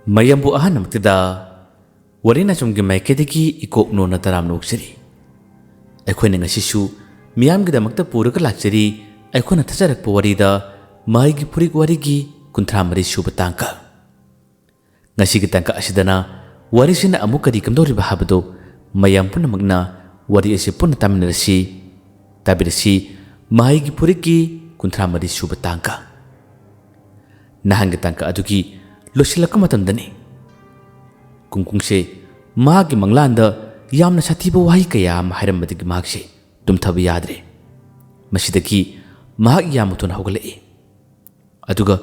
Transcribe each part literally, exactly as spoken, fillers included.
ꯃꯌꯥꯝꯕꯨ ꯑꯍꯥꯟꯕꯃꯛꯇꯗ ꯋꯥꯔꯤ ꯅꯆꯨꯝꯒꯤ ꯃꯥꯏꯀꯩꯗꯒꯤ ꯏꯀꯣꯛ ꯅꯣꯟꯅ ꯇꯔꯥꯝꯅ ꯑꯣꯛꯆꯔꯤ꯫ ꯑꯩꯈꯣꯏꯅ ꯉꯁꯤꯁꯨ ꯃꯤꯌꯥꯝꯒꯤꯗꯃꯛꯇ ꯄꯨꯔꯒ ꯂꯥꯛꯆꯔꯤ, ꯑꯩꯈꯣꯏꯅ ꯊꯥꯖꯔꯛꯄ ꯋꯥꯔꯤꯗ ꯃꯍꯩꯒꯤ ꯐꯨꯔꯤꯠ ꯋꯥꯔꯤꯒꯤ ꯀꯨꯟꯊ꯭ꯔꯥ ꯃꯔꯤ ꯁꯨꯕ ꯇꯥꯡꯀꯛ꯫ ꯉꯁꯤꯒꯤ ꯇꯥꯡꯀꯛ ꯑꯁꯤꯗꯅ ꯋꯥꯔꯤꯁꯤꯅ ꯑꯃꯨꯛ ꯀꯔꯤ ꯀꯝꯗꯧꯔꯤꯕ ꯍꯥꯏꯕꯗꯨ ꯃꯌꯥꯝ ꯄꯨꯝꯅꯃꯛꯅ ꯋꯥꯔꯤ ꯑꯁꯤ ꯄꯨꯟꯅ ꯇꯥꯃꯤꯟꯅꯔꯁꯤ꯫ ꯇꯥꯕꯤꯔꯁꯤ, ꯃꯍꯩꯒꯤ ꯐꯨꯔꯤꯠꯀꯤ ꯀꯨꯟꯊ꯭ꯔꯥ ꯃꯔꯤ ꯁꯨꯕ ꯇꯥꯡꯀꯛ꯫ ꯅꯍꯥꯟꯒꯤ ꯇꯥꯡꯀꯛ ꯑꯗꯨꯒꯤ ꯂꯣꯏꯁꯤꯜꯂꯛꯄ ꯃꯇꯝꯗꯅꯤ꯫ ꯀꯨꯡꯀꯨꯡꯁꯦ ꯃꯍꯥꯛꯀꯤ ꯃꯪꯂꯥꯟꯗ ꯌꯥꯝꯅ ꯁꯥꯊꯤꯕ ꯋꯥꯍꯩ ꯀꯌꯥ ꯑꯃ ꯍꯥꯏꯔꯝꯕꯗꯒꯤ ꯃꯍꯥꯛꯁꯦ ꯇꯨꯝꯊꯕ ꯌꯥꯗ꯭ꯔꯦ꯫ ꯃꯁꯤꯗꯒꯤ ꯃꯍꯥꯛ ꯌꯥꯝꯅ ꯊꯨꯅ ꯍꯧꯒꯠꯂꯛꯏ꯫ ꯑꯗꯨꯒ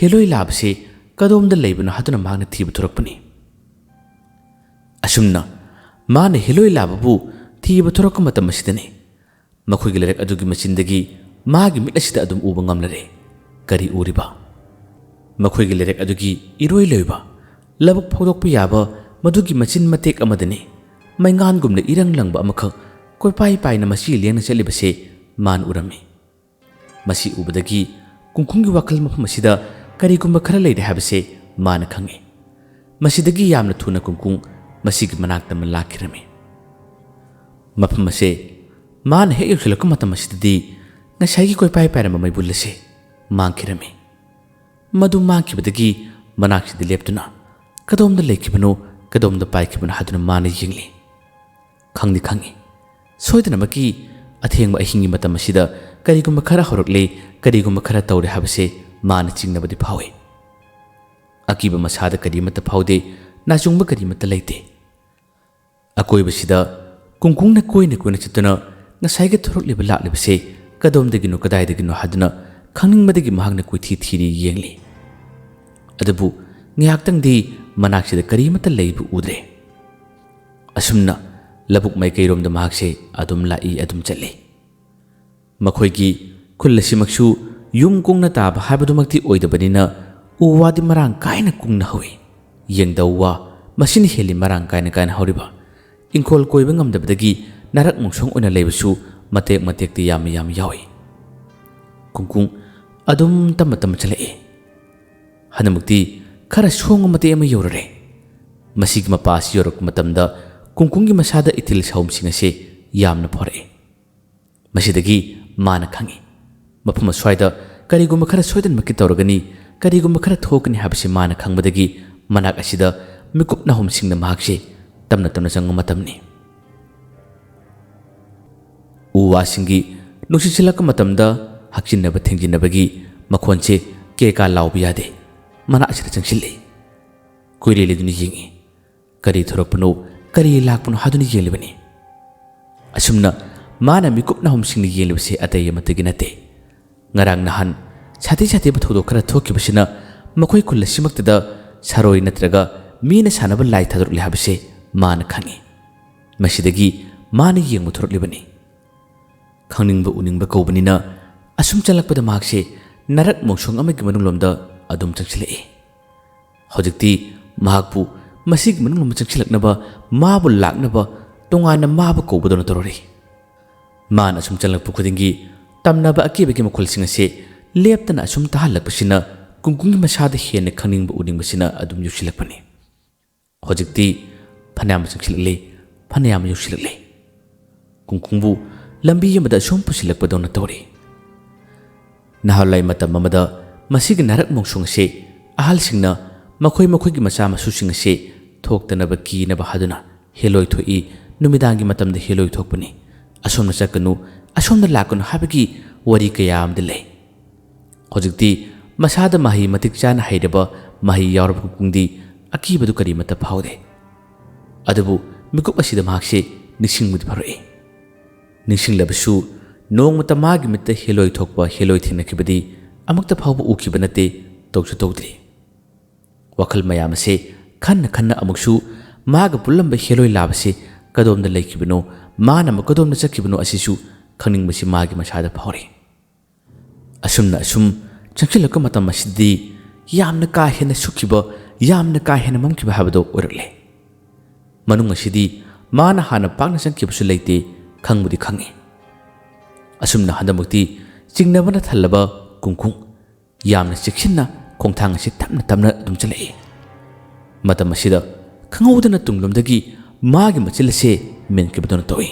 ꯍꯦꯂꯣꯏ ꯂꯥꯕꯁꯤ ꯀꯗꯣꯝꯗ ꯂꯩꯕꯅꯣ ꯍꯥꯏꯗꯨꯅ ꯃꯍꯥꯛꯅ ꯊꯤꯕ ꯊꯣꯔꯛꯄꯅꯤ꯫ ꯑꯁꯨꯝꯅ ꯃꯥꯅ ꯍꯦꯂꯣꯏ ꯂꯥꯕꯕꯨ ꯊꯤꯕ ꯊꯣꯔꯛꯄ ꯃꯇꯝ ꯑꯁꯤꯗꯅꯤ ꯃꯈꯣꯏꯒꯤ ꯂꯩꯔꯛ ꯑꯗꯨꯒꯤ ꯃꯆꯤꯟꯗꯒꯤ ꯃꯥꯒꯤ ꯃꯤꯠ ꯑꯁꯤꯗ ꯑꯗꯨꯝ ꯎꯕ ꯉꯝꯂꯔꯦ꯫ ꯀꯔꯤ ꯎꯔꯤꯕ? ꯃꯈꯣꯏꯒꯤ ꯂꯩꯔꯛ ꯑꯗꯨꯒꯤ ꯏꯔꯣꯏ ꯂꯣꯏꯕ, ꯂꯧꯕꯨꯛ ꯐꯥꯎꯗꯣꯛꯄ ꯌꯥꯕ ꯃꯗꯨꯒꯤ ꯃꯆꯤꯟ ꯃꯇꯦꯛ ꯑꯃꯗꯅꯤ ꯃꯩꯉꯥꯟꯒꯨꯝꯅ ꯏꯔꯪ ꯂꯪꯕ ꯑꯃꯈꯛ ꯀꯣꯏꯄꯥꯏ ꯄꯥꯏꯅ ꯃꯁꯤ ꯂꯦꯡꯅ ꯆꯠꯂꯤꯕꯁꯦ ꯃꯥꯅ ꯎꯔꯝꯃꯤ꯫ ꯃꯁꯤ ꯎꯕꯗꯒꯤ ꯀꯨꯡꯀꯨꯡꯒꯤ ꯋꯥꯈꯜ ꯃꯐꯝ ꯑꯁꯤꯗ ꯀꯔꯤꯒꯨꯝꯕ ꯈꯔ ꯂꯩꯔꯦ ꯍꯥꯏꯕꯁꯦ ꯃꯥꯅ ꯈꯪꯉꯤ꯫ ꯃꯁꯤꯗꯒꯤ ꯌꯥꯝꯅ ꯊꯨꯅ ꯀꯨꯡꯀꯨꯡ ꯃꯁꯤꯒꯤ ꯃꯅꯥꯛꯇ ꯑꯃ ꯂꯥꯛꯈꯤꯔꯝꯃꯤ꯫ ꯃꯐꯝ ꯑꯁꯦ ꯃꯥꯅ ꯍꯦꯛ ꯌꯧꯁꯤꯜꯂꯛꯄ ꯃꯇꯝ ꯑꯁꯤꯗꯗꯤ ꯉꯁꯥꯏꯒꯤ ꯀꯣꯏꯄꯥꯏ ꯄꯥꯏꯔꯝꯕ ꯃꯩꯕꯨꯜ ꯑꯁꯦ ꯃꯥꯡꯈꯤꯔꯝꯃꯤ꯫ ꯃꯗꯨ ꯃꯥꯡꯈꯤꯕꯗꯒꯤ ꯃꯅꯥꯛꯁꯤꯗ ꯂꯦꯞꯇꯨꯅ ꯀꯗꯣꯝꯗ ꯂꯩꯈꯤꯕꯅꯣ, ꯀꯗꯣꯝꯗ ꯄꯥꯏꯈꯤꯕꯅꯣ ꯍꯥꯏꯗꯨꯅ ꯃꯥꯅ ꯌꯦꯡꯂꯤ꯫ ꯈꯪꯗꯤ ꯈꯪꯉꯤ, ꯁꯣꯏꯗꯅꯃꯛꯀꯤ ꯑꯊꯦꯡꯕ ꯑꯍꯤꯡꯒꯤ ꯃꯇꯝ ꯑꯁꯤꯗ ꯀꯔꯤꯒꯨꯝꯕ ꯈꯔ ꯍꯧꯔꯛꯂꯦ, ꯀꯔꯤꯒꯨꯝꯕ ꯈꯔ ꯇꯧꯔꯦ ꯍꯥꯏꯕꯁꯦ ꯃꯥꯅ ꯆꯤꯡꯅꯕꯗꯤ ꯐꯥꯎꯏ꯫ ꯑꯀꯤꯕ ꯃꯁꯥꯗ ꯀꯔꯤꯃꯠꯇ ꯐꯥꯎꯗꯦ, ꯅꯥꯆꯨꯡꯕ ꯀꯔꯤꯃꯠꯇ ꯂꯩꯇꯦ꯫ ꯑꯀꯣꯏꯕꯁꯤꯗ ꯀꯨꯡꯀꯨꯡꯅ ꯀꯣꯏꯅ ꯀꯣꯏꯅ ꯆꯠꯇꯨꯅ ꯉꯁꯥꯏꯒꯤ ꯊꯣꯔꯛꯂꯤꯕ ꯂꯥꯛꯂꯤꯕꯁꯦ ꯀꯗꯣꯝꯗꯒꯤꯅꯣ ꯀꯗꯥꯏꯗꯒꯤꯅꯣ ꯍꯥꯏꯗꯨꯅ ꯈꯪꯅꯤꯡꯕꯗꯒꯤ ꯃꯍꯥꯛꯅ ꯀꯣꯏꯊꯤ ꯊꯤꯔꯤ ꯌꯦꯡꯂꯤ꯫ ꯑꯗꯨꯕꯨ ꯉꯥꯏꯍꯥꯛꯇꯪꯗꯤ ꯃꯅꯥꯛꯁꯤꯗ ꯀꯔꯤꯃꯠꯇ ꯂꯩꯕ ꯎꯗ꯭ꯔꯦ꯫ ꯑꯁꯨꯝꯅ ꯂꯧꯕꯨꯛ ꯃꯥꯏꯀꯩꯔꯣꯝꯗ ꯃꯍꯥꯛꯁꯦ ꯑꯗꯨꯝ ꯂꯥꯛꯏ, ꯑꯗꯨꯝ ꯆꯠꯂꯤ꯫ ꯃꯈꯣꯏꯒꯤ ꯈꯨꯜ ꯑꯁꯤꯃꯛꯁꯨ ꯌꯨꯝ ꯀꯨꯡꯅ ꯇꯥꯕ ꯍꯥꯏꯕꯗꯨꯃꯛꯇꯤ ꯑꯣꯏꯗꯕꯅꯤꯅ ꯎ ꯋꯥꯗꯤ ꯃꯔꯥꯡ ꯀꯥꯏꯅ ꯀꯨꯡꯅ ꯍꯧꯏ꯫ ꯌꯦꯡꯗꯧ ꯋꯥ ꯃꯁꯤꯅ ꯍꯦꯜꯂꯤ ꯃꯔꯥꯡ ꯀꯥꯏꯅ ꯀꯥꯏꯅ ꯍꯧꯔꯤꯕ꯫ ꯏꯪꯈꯣꯜ ꯀꯣꯏꯕ ꯉꯝꯗꯕꯗꯒꯤ ꯅꯥꯔꯛ ꯃꯣꯡꯁꯣꯡ ꯑꯣꯏꯅ ꯂꯩꯕꯁꯨ ꯃꯇꯦꯛ ꯃꯇꯦꯛꯇꯤ ꯌꯥꯝꯅ ꯌꯥꯝ ꯌꯥꯎꯏ꯫ ꯀꯨꯡꯀꯨꯡ ꯑꯗꯨꯝ ꯇꯞꯅ ꯇꯞꯅ ꯆꯠꯂꯛꯏ꯫ ꯍꯟꯗꯛꯃꯛꯇꯤ ꯈꯔ ꯁꯣꯡꯕ ꯃꯇꯦꯛ ꯑꯃ ꯌꯧꯔꯨꯔꯦ꯫ ꯃꯁꯤꯒꯤ ꯃꯄꯥ ꯑꯁꯤ ꯌꯧꯔꯛꯄ ꯃꯇꯝꯗ ꯀꯨꯡꯀꯨꯡꯒꯤ ꯃꯁꯥꯗ ꯏꯊꯤꯜ ꯁꯥꯎꯝꯁꯤꯡ ꯑꯁꯦ ꯌꯥꯝꯅ ꯐꯥꯎꯔꯛꯏ꯫ ꯃꯁꯤꯗꯒꯤ ꯃꯥꯅ ꯈꯪꯏ, ꯃꯐꯝ ꯑꯁ꯭ꯋꯥꯏꯗ ꯀꯔꯤꯒꯨꯝꯕ ꯈꯔ ꯁꯣꯏꯗꯅꯃꯛꯀꯤ ꯇꯧꯔꯒꯅꯤ, ꯀꯔꯤꯒꯨꯝꯕ ꯈꯔ ꯊꯣꯛꯀꯅꯤ ꯍꯥꯏꯕꯁꯤ ꯃꯥꯅ ꯈꯪꯕꯗꯒꯤ ꯃꯅꯥꯛ ꯑꯁꯤꯗ ꯃꯤꯀꯨꯞ ꯅꯥꯍꯨꯝꯁꯤꯡꯅ ꯃꯍꯥꯛꯁꯦ ꯇꯞꯅ ꯇꯞꯅ ꯆꯪꯕ ꯃꯇꯝꯅꯤ꯫ ꯎ ꯋꯥꯁꯤꯡꯒꯤ ꯅꯨꯡꯁꯤꯠ ꯁꯤꯜꯂꯛꯄ ꯃꯇꯝꯗ ꯍꯛꯆꯤꯟꯅꯕ ꯊꯦꯡꯖꯤꯟꯅꯕꯒꯤ ꯃꯈꯣꯟꯁꯦ ꯀꯦꯀꯥ ꯂꯥꯎꯕ ꯌꯥꯗꯦ꯫ ꯃꯅꯥꯛ ꯑꯁꯤꯗ ꯆꯪꯁꯤꯜꯂꯛꯏ꯫ ꯀꯣꯏꯂꯦ ꯂꯩꯗꯨꯅ ꯌꯦꯡꯏ꯫ ꯀꯔꯤ ꯊꯣꯔꯛꯄꯅꯣ, ꯀꯔꯤ ꯂꯥꯛꯄꯅꯣ ꯍꯥꯏꯗꯨꯅ ꯌꯦꯡꯂꯤꯕꯅꯤ꯫ ꯑꯁꯨꯝꯅ ꯃꯥꯅ ꯃꯤꯀꯨꯞ ꯅꯥꯍꯨꯝꯁꯤꯡꯅ ꯌꯦꯡꯂꯤꯕꯁꯤ ꯑꯇꯩ ꯑꯃꯠꯇꯒꯤ ꯅꯠꯇꯦ꯫ ꯉꯔꯥꯡ ꯅꯍꯥꯟ ꯁꯥꯊꯤ ꯁꯥꯊꯤꯕ ꯊꯧꯗꯣꯛ ꯈꯔ ꯊꯣꯛꯈꯤꯕꯁꯤꯅ ꯃꯈꯣꯏ ꯈꯨꯜ ꯑꯁꯤꯃꯛꯇꯗ ꯁꯥꯔꯣꯏ ꯅꯠꯇ꯭ꯔꯒ ꯃꯤꯅ ꯁꯥꯟꯅꯕ ꯂꯥꯏ ꯊꯥꯗꯣꯔꯛꯂꯦ ꯍꯥꯏꯕꯁꯦ ꯃꯥꯅ ꯈꯪꯏ꯫ ꯃꯁꯤꯗꯒꯤ ꯃꯥꯅ ꯌꯦꯡꯕ ꯊꯣꯔꯛꯂꯤꯕꯅꯤ꯫ ꯈꯪꯅꯤꯡꯕ ꯎꯅꯤꯡꯕ ꯀꯧꯕꯅꯤꯅ ꯑꯁꯨꯝ ꯆꯪꯂꯛꯄꯗ ꯃꯍꯥꯛꯁꯦ ꯅꯥꯔꯛ ꯃꯣꯡꯁꯣꯡ ꯑꯃꯒꯤ ꯃꯅꯨꯡꯂꯣꯝꯗ ꯑꯗꯨꯝ ꯆꯪꯁꯤꯜꯂꯛꯏ꯫ ꯍꯧꯖꯤꯛꯇꯤ ꯃꯍꯥꯛꯄꯨ ꯃꯁꯤꯒꯤ ꯃꯅꯨꯡꯂꯣꯝꯗ ꯆꯪꯁꯤꯜꯂꯛꯅꯕ, ꯃꯥꯕꯨ ꯂꯥꯛꯅꯕ ꯇꯣꯉꯥꯟꯅ ꯃꯥꯕꯨ ꯀꯧꯕꯗꯧꯅ ꯇꯧꯔꯔꯤ꯫ ꯃꯥꯅ ꯑꯁꯨꯝ ꯆꯪꯂꯛꯄ ꯈꯨꯗꯤꯡꯒꯤ ꯇꯝꯅꯕ ꯑꯀꯤꯕꯒꯤ ꯃꯈꯣꯜꯁꯤꯡ ꯑꯁꯤ ꯂꯦꯞꯇꯅ ꯑꯁꯨꯝ ꯇꯥꯍꯜꯂꯛꯄꯁꯤꯅ ꯀꯨꯡꯀꯨꯡꯒꯤ ꯃꯁꯥꯗ ꯍꯦꯟꯅ ꯈꯪꯅꯤꯡꯕ ꯎꯅꯤꯡꯕꯁꯤꯅ ꯑꯗꯨꯝ ꯌꯣꯛꯁꯤꯜꯂꯛꯄꯅꯤ꯫ ꯍꯧꯖꯤꯛꯇꯤ ꯐꯅꯌꯥꯝ ꯆꯪꯁꯤꯜꯂꯛꯂꯦ, ꯐꯅꯌꯥꯝ ꯌꯧꯁꯤꯜꯂꯛꯂꯦ꯫ ꯀꯨꯡꯀꯨꯡꯕꯨ ꯂꯝꯕꯤ ꯑꯃꯗ ꯑꯁꯨꯝ ꯄꯨꯁꯤꯜꯂꯛꯄꯗꯧꯅ ꯇꯧꯔꯤ꯫ ꯅꯍꯥꯟꯋꯥꯏ ꯃꯇꯝ ꯑꯃꯗ ꯃꯁꯤꯒꯤ ꯅꯥꯔꯛ ꯃꯣꯡꯁꯣꯡ ꯑꯁꯤ ꯑꯍꯜꯁꯤꯡꯅ ꯃꯈꯣꯏ ꯃꯈꯣꯏꯒꯤ ꯃꯆꯥ ꯃꯁꯨꯁꯤꯡ ꯑꯁꯤ ꯊꯣꯛꯇꯅꯕ ꯀꯤꯅꯕ ꯍꯥꯏꯗꯨꯅ ꯍꯦꯂꯣꯏ ꯊꯣꯛꯏ, ꯅꯨꯃꯤꯗꯥꯡꯒꯤ ꯃꯇꯝꯗ ꯍꯦꯂꯣꯏ ꯊꯣꯛꯄꯅꯤ, ꯑꯁꯣꯝꯗ ꯆꯠꯀꯅꯨ, ꯑꯁꯣꯝꯗ ꯂꯥꯛꯀꯅꯨ ꯍꯥꯏꯕꯒꯤ ꯋꯥꯔꯤ ꯀꯌꯥ ꯑꯃꯗꯤ ꯂꯩ꯫ ꯍꯧꯖꯤꯛꯇꯤ ꯃꯁꯥꯗ ꯃꯍꯩ ꯃꯇꯤꯛ ꯆꯥꯅ ꯍꯩꯔꯕ, ꯃꯍꯩ ꯌꯥꯎꯔꯕ ꯀꯨꯡꯀꯨꯡꯗꯤ ꯑꯀꯤꯕꯗꯨ ꯀꯔꯤꯃꯠꯇ ꯐꯥꯎꯗꯦ꯫ ꯑꯗꯨꯕꯨ ꯃꯤꯀꯨꯞ ꯑꯁꯤꯗ ꯃꯍꯥꯛꯁꯦ ꯅꯤꯡꯁꯤꯡꯕꯗꯤ ꯐꯥꯎꯔꯛꯏ꯫ ꯅꯤꯡꯁꯤꯡꯂꯕꯁꯨ ꯅꯣꯡꯃꯇ ꯃꯥꯒꯤ ꯃꯤꯠꯇ ꯍꯦꯂꯣꯏ ꯊꯣꯛꯄ ꯍꯦꯂꯣꯏ ꯊꯦꯡꯅꯈꯤꯕꯗꯤ ꯑꯃꯨꯛꯇ ꯐꯥꯎꯕ ꯎꯈꯤꯕ ꯅꯠꯇꯦ, ꯇꯧꯁꯨ ꯇꯧꯗ꯭ꯔꯤ꯫ ꯋꯥꯈꯜ ꯃꯌꯥꯝ ꯑꯁꯦ ꯈꯟꯅ ꯈꯟꯅ ꯑꯃꯨꯛꯁꯨ ꯃꯥꯒ ꯄꯨꯜꯂꯝꯕ ꯍꯦꯂꯣꯏ ꯂꯥꯕꯁꯦ ꯀꯗꯣꯝꯗ ꯂꯩꯈꯤꯕꯅꯣ, ꯃꯥꯅ ꯑꯃꯨꯛ ꯀꯗꯣꯝꯗ ꯆꯠꯈꯤꯕꯅꯣ ꯑꯁꯤꯁꯨ ꯈꯪꯅꯤꯡꯕꯁꯤ ꯃꯥꯒꯤ ꯃꯁꯥꯗ ꯐꯥꯎꯔꯤ꯫ ꯑꯁꯨꯝꯅ ꯑꯁꯨꯝ ꯆꯪꯁꯤꯜꯂꯛꯄ ꯃꯇꯝ ꯑꯁꯤꯗꯗꯤ ꯌꯥꯝꯅ ꯀꯥ ꯍꯦꯟꯅ ꯁꯨꯛꯈꯤꯕ, ꯌꯥꯝꯅ ꯀꯥ ꯍꯦꯟꯅ ꯃꯝꯈꯤꯕ ꯍꯥꯏꯕꯗꯣ ꯑꯣꯏꯔꯛꯂꯦ꯫ ꯃꯅꯨꯡ ꯑꯁꯤꯗꯤ ꯃꯥꯅ ꯍꯥꯟꯅ ꯄꯥꯛꯅ ꯆꯪꯈꯤꯕꯁꯨ ꯂꯩꯇꯦ, ꯈꯪꯕꯨꯗꯤ ꯈꯪꯉꯤ꯫ ꯑꯁꯨꯝꯅ ꯍꯟꯗꯛꯃꯛꯇꯤ ꯆꯤꯡꯅꯕꯅ ꯊꯜꯂꯕ ꯀꯨꯡꯀꯨꯡ, ꯌꯥꯝꯅ ꯆꯦꯛꯁꯤꯟꯅ ꯈꯣꯡꯊꯥꯡ ꯑꯁꯤ ꯇꯞꯅ ꯇꯞꯅ ꯑꯗꯨꯝ ꯆꯠꯂꯛꯏ꯫ ꯃꯇꯝ ꯑꯁꯤꯗ ꯈꯪꯍꯧꯗꯅ ꯇꯨꯡꯂꯣꯝꯗꯒꯤ ꯃꯥꯒꯤ ꯃꯆꯤꯜ ꯑꯁꯦ ꯃꯦꯟꯈꯤꯕꯗꯧꯅ ꯇꯧꯏ꯫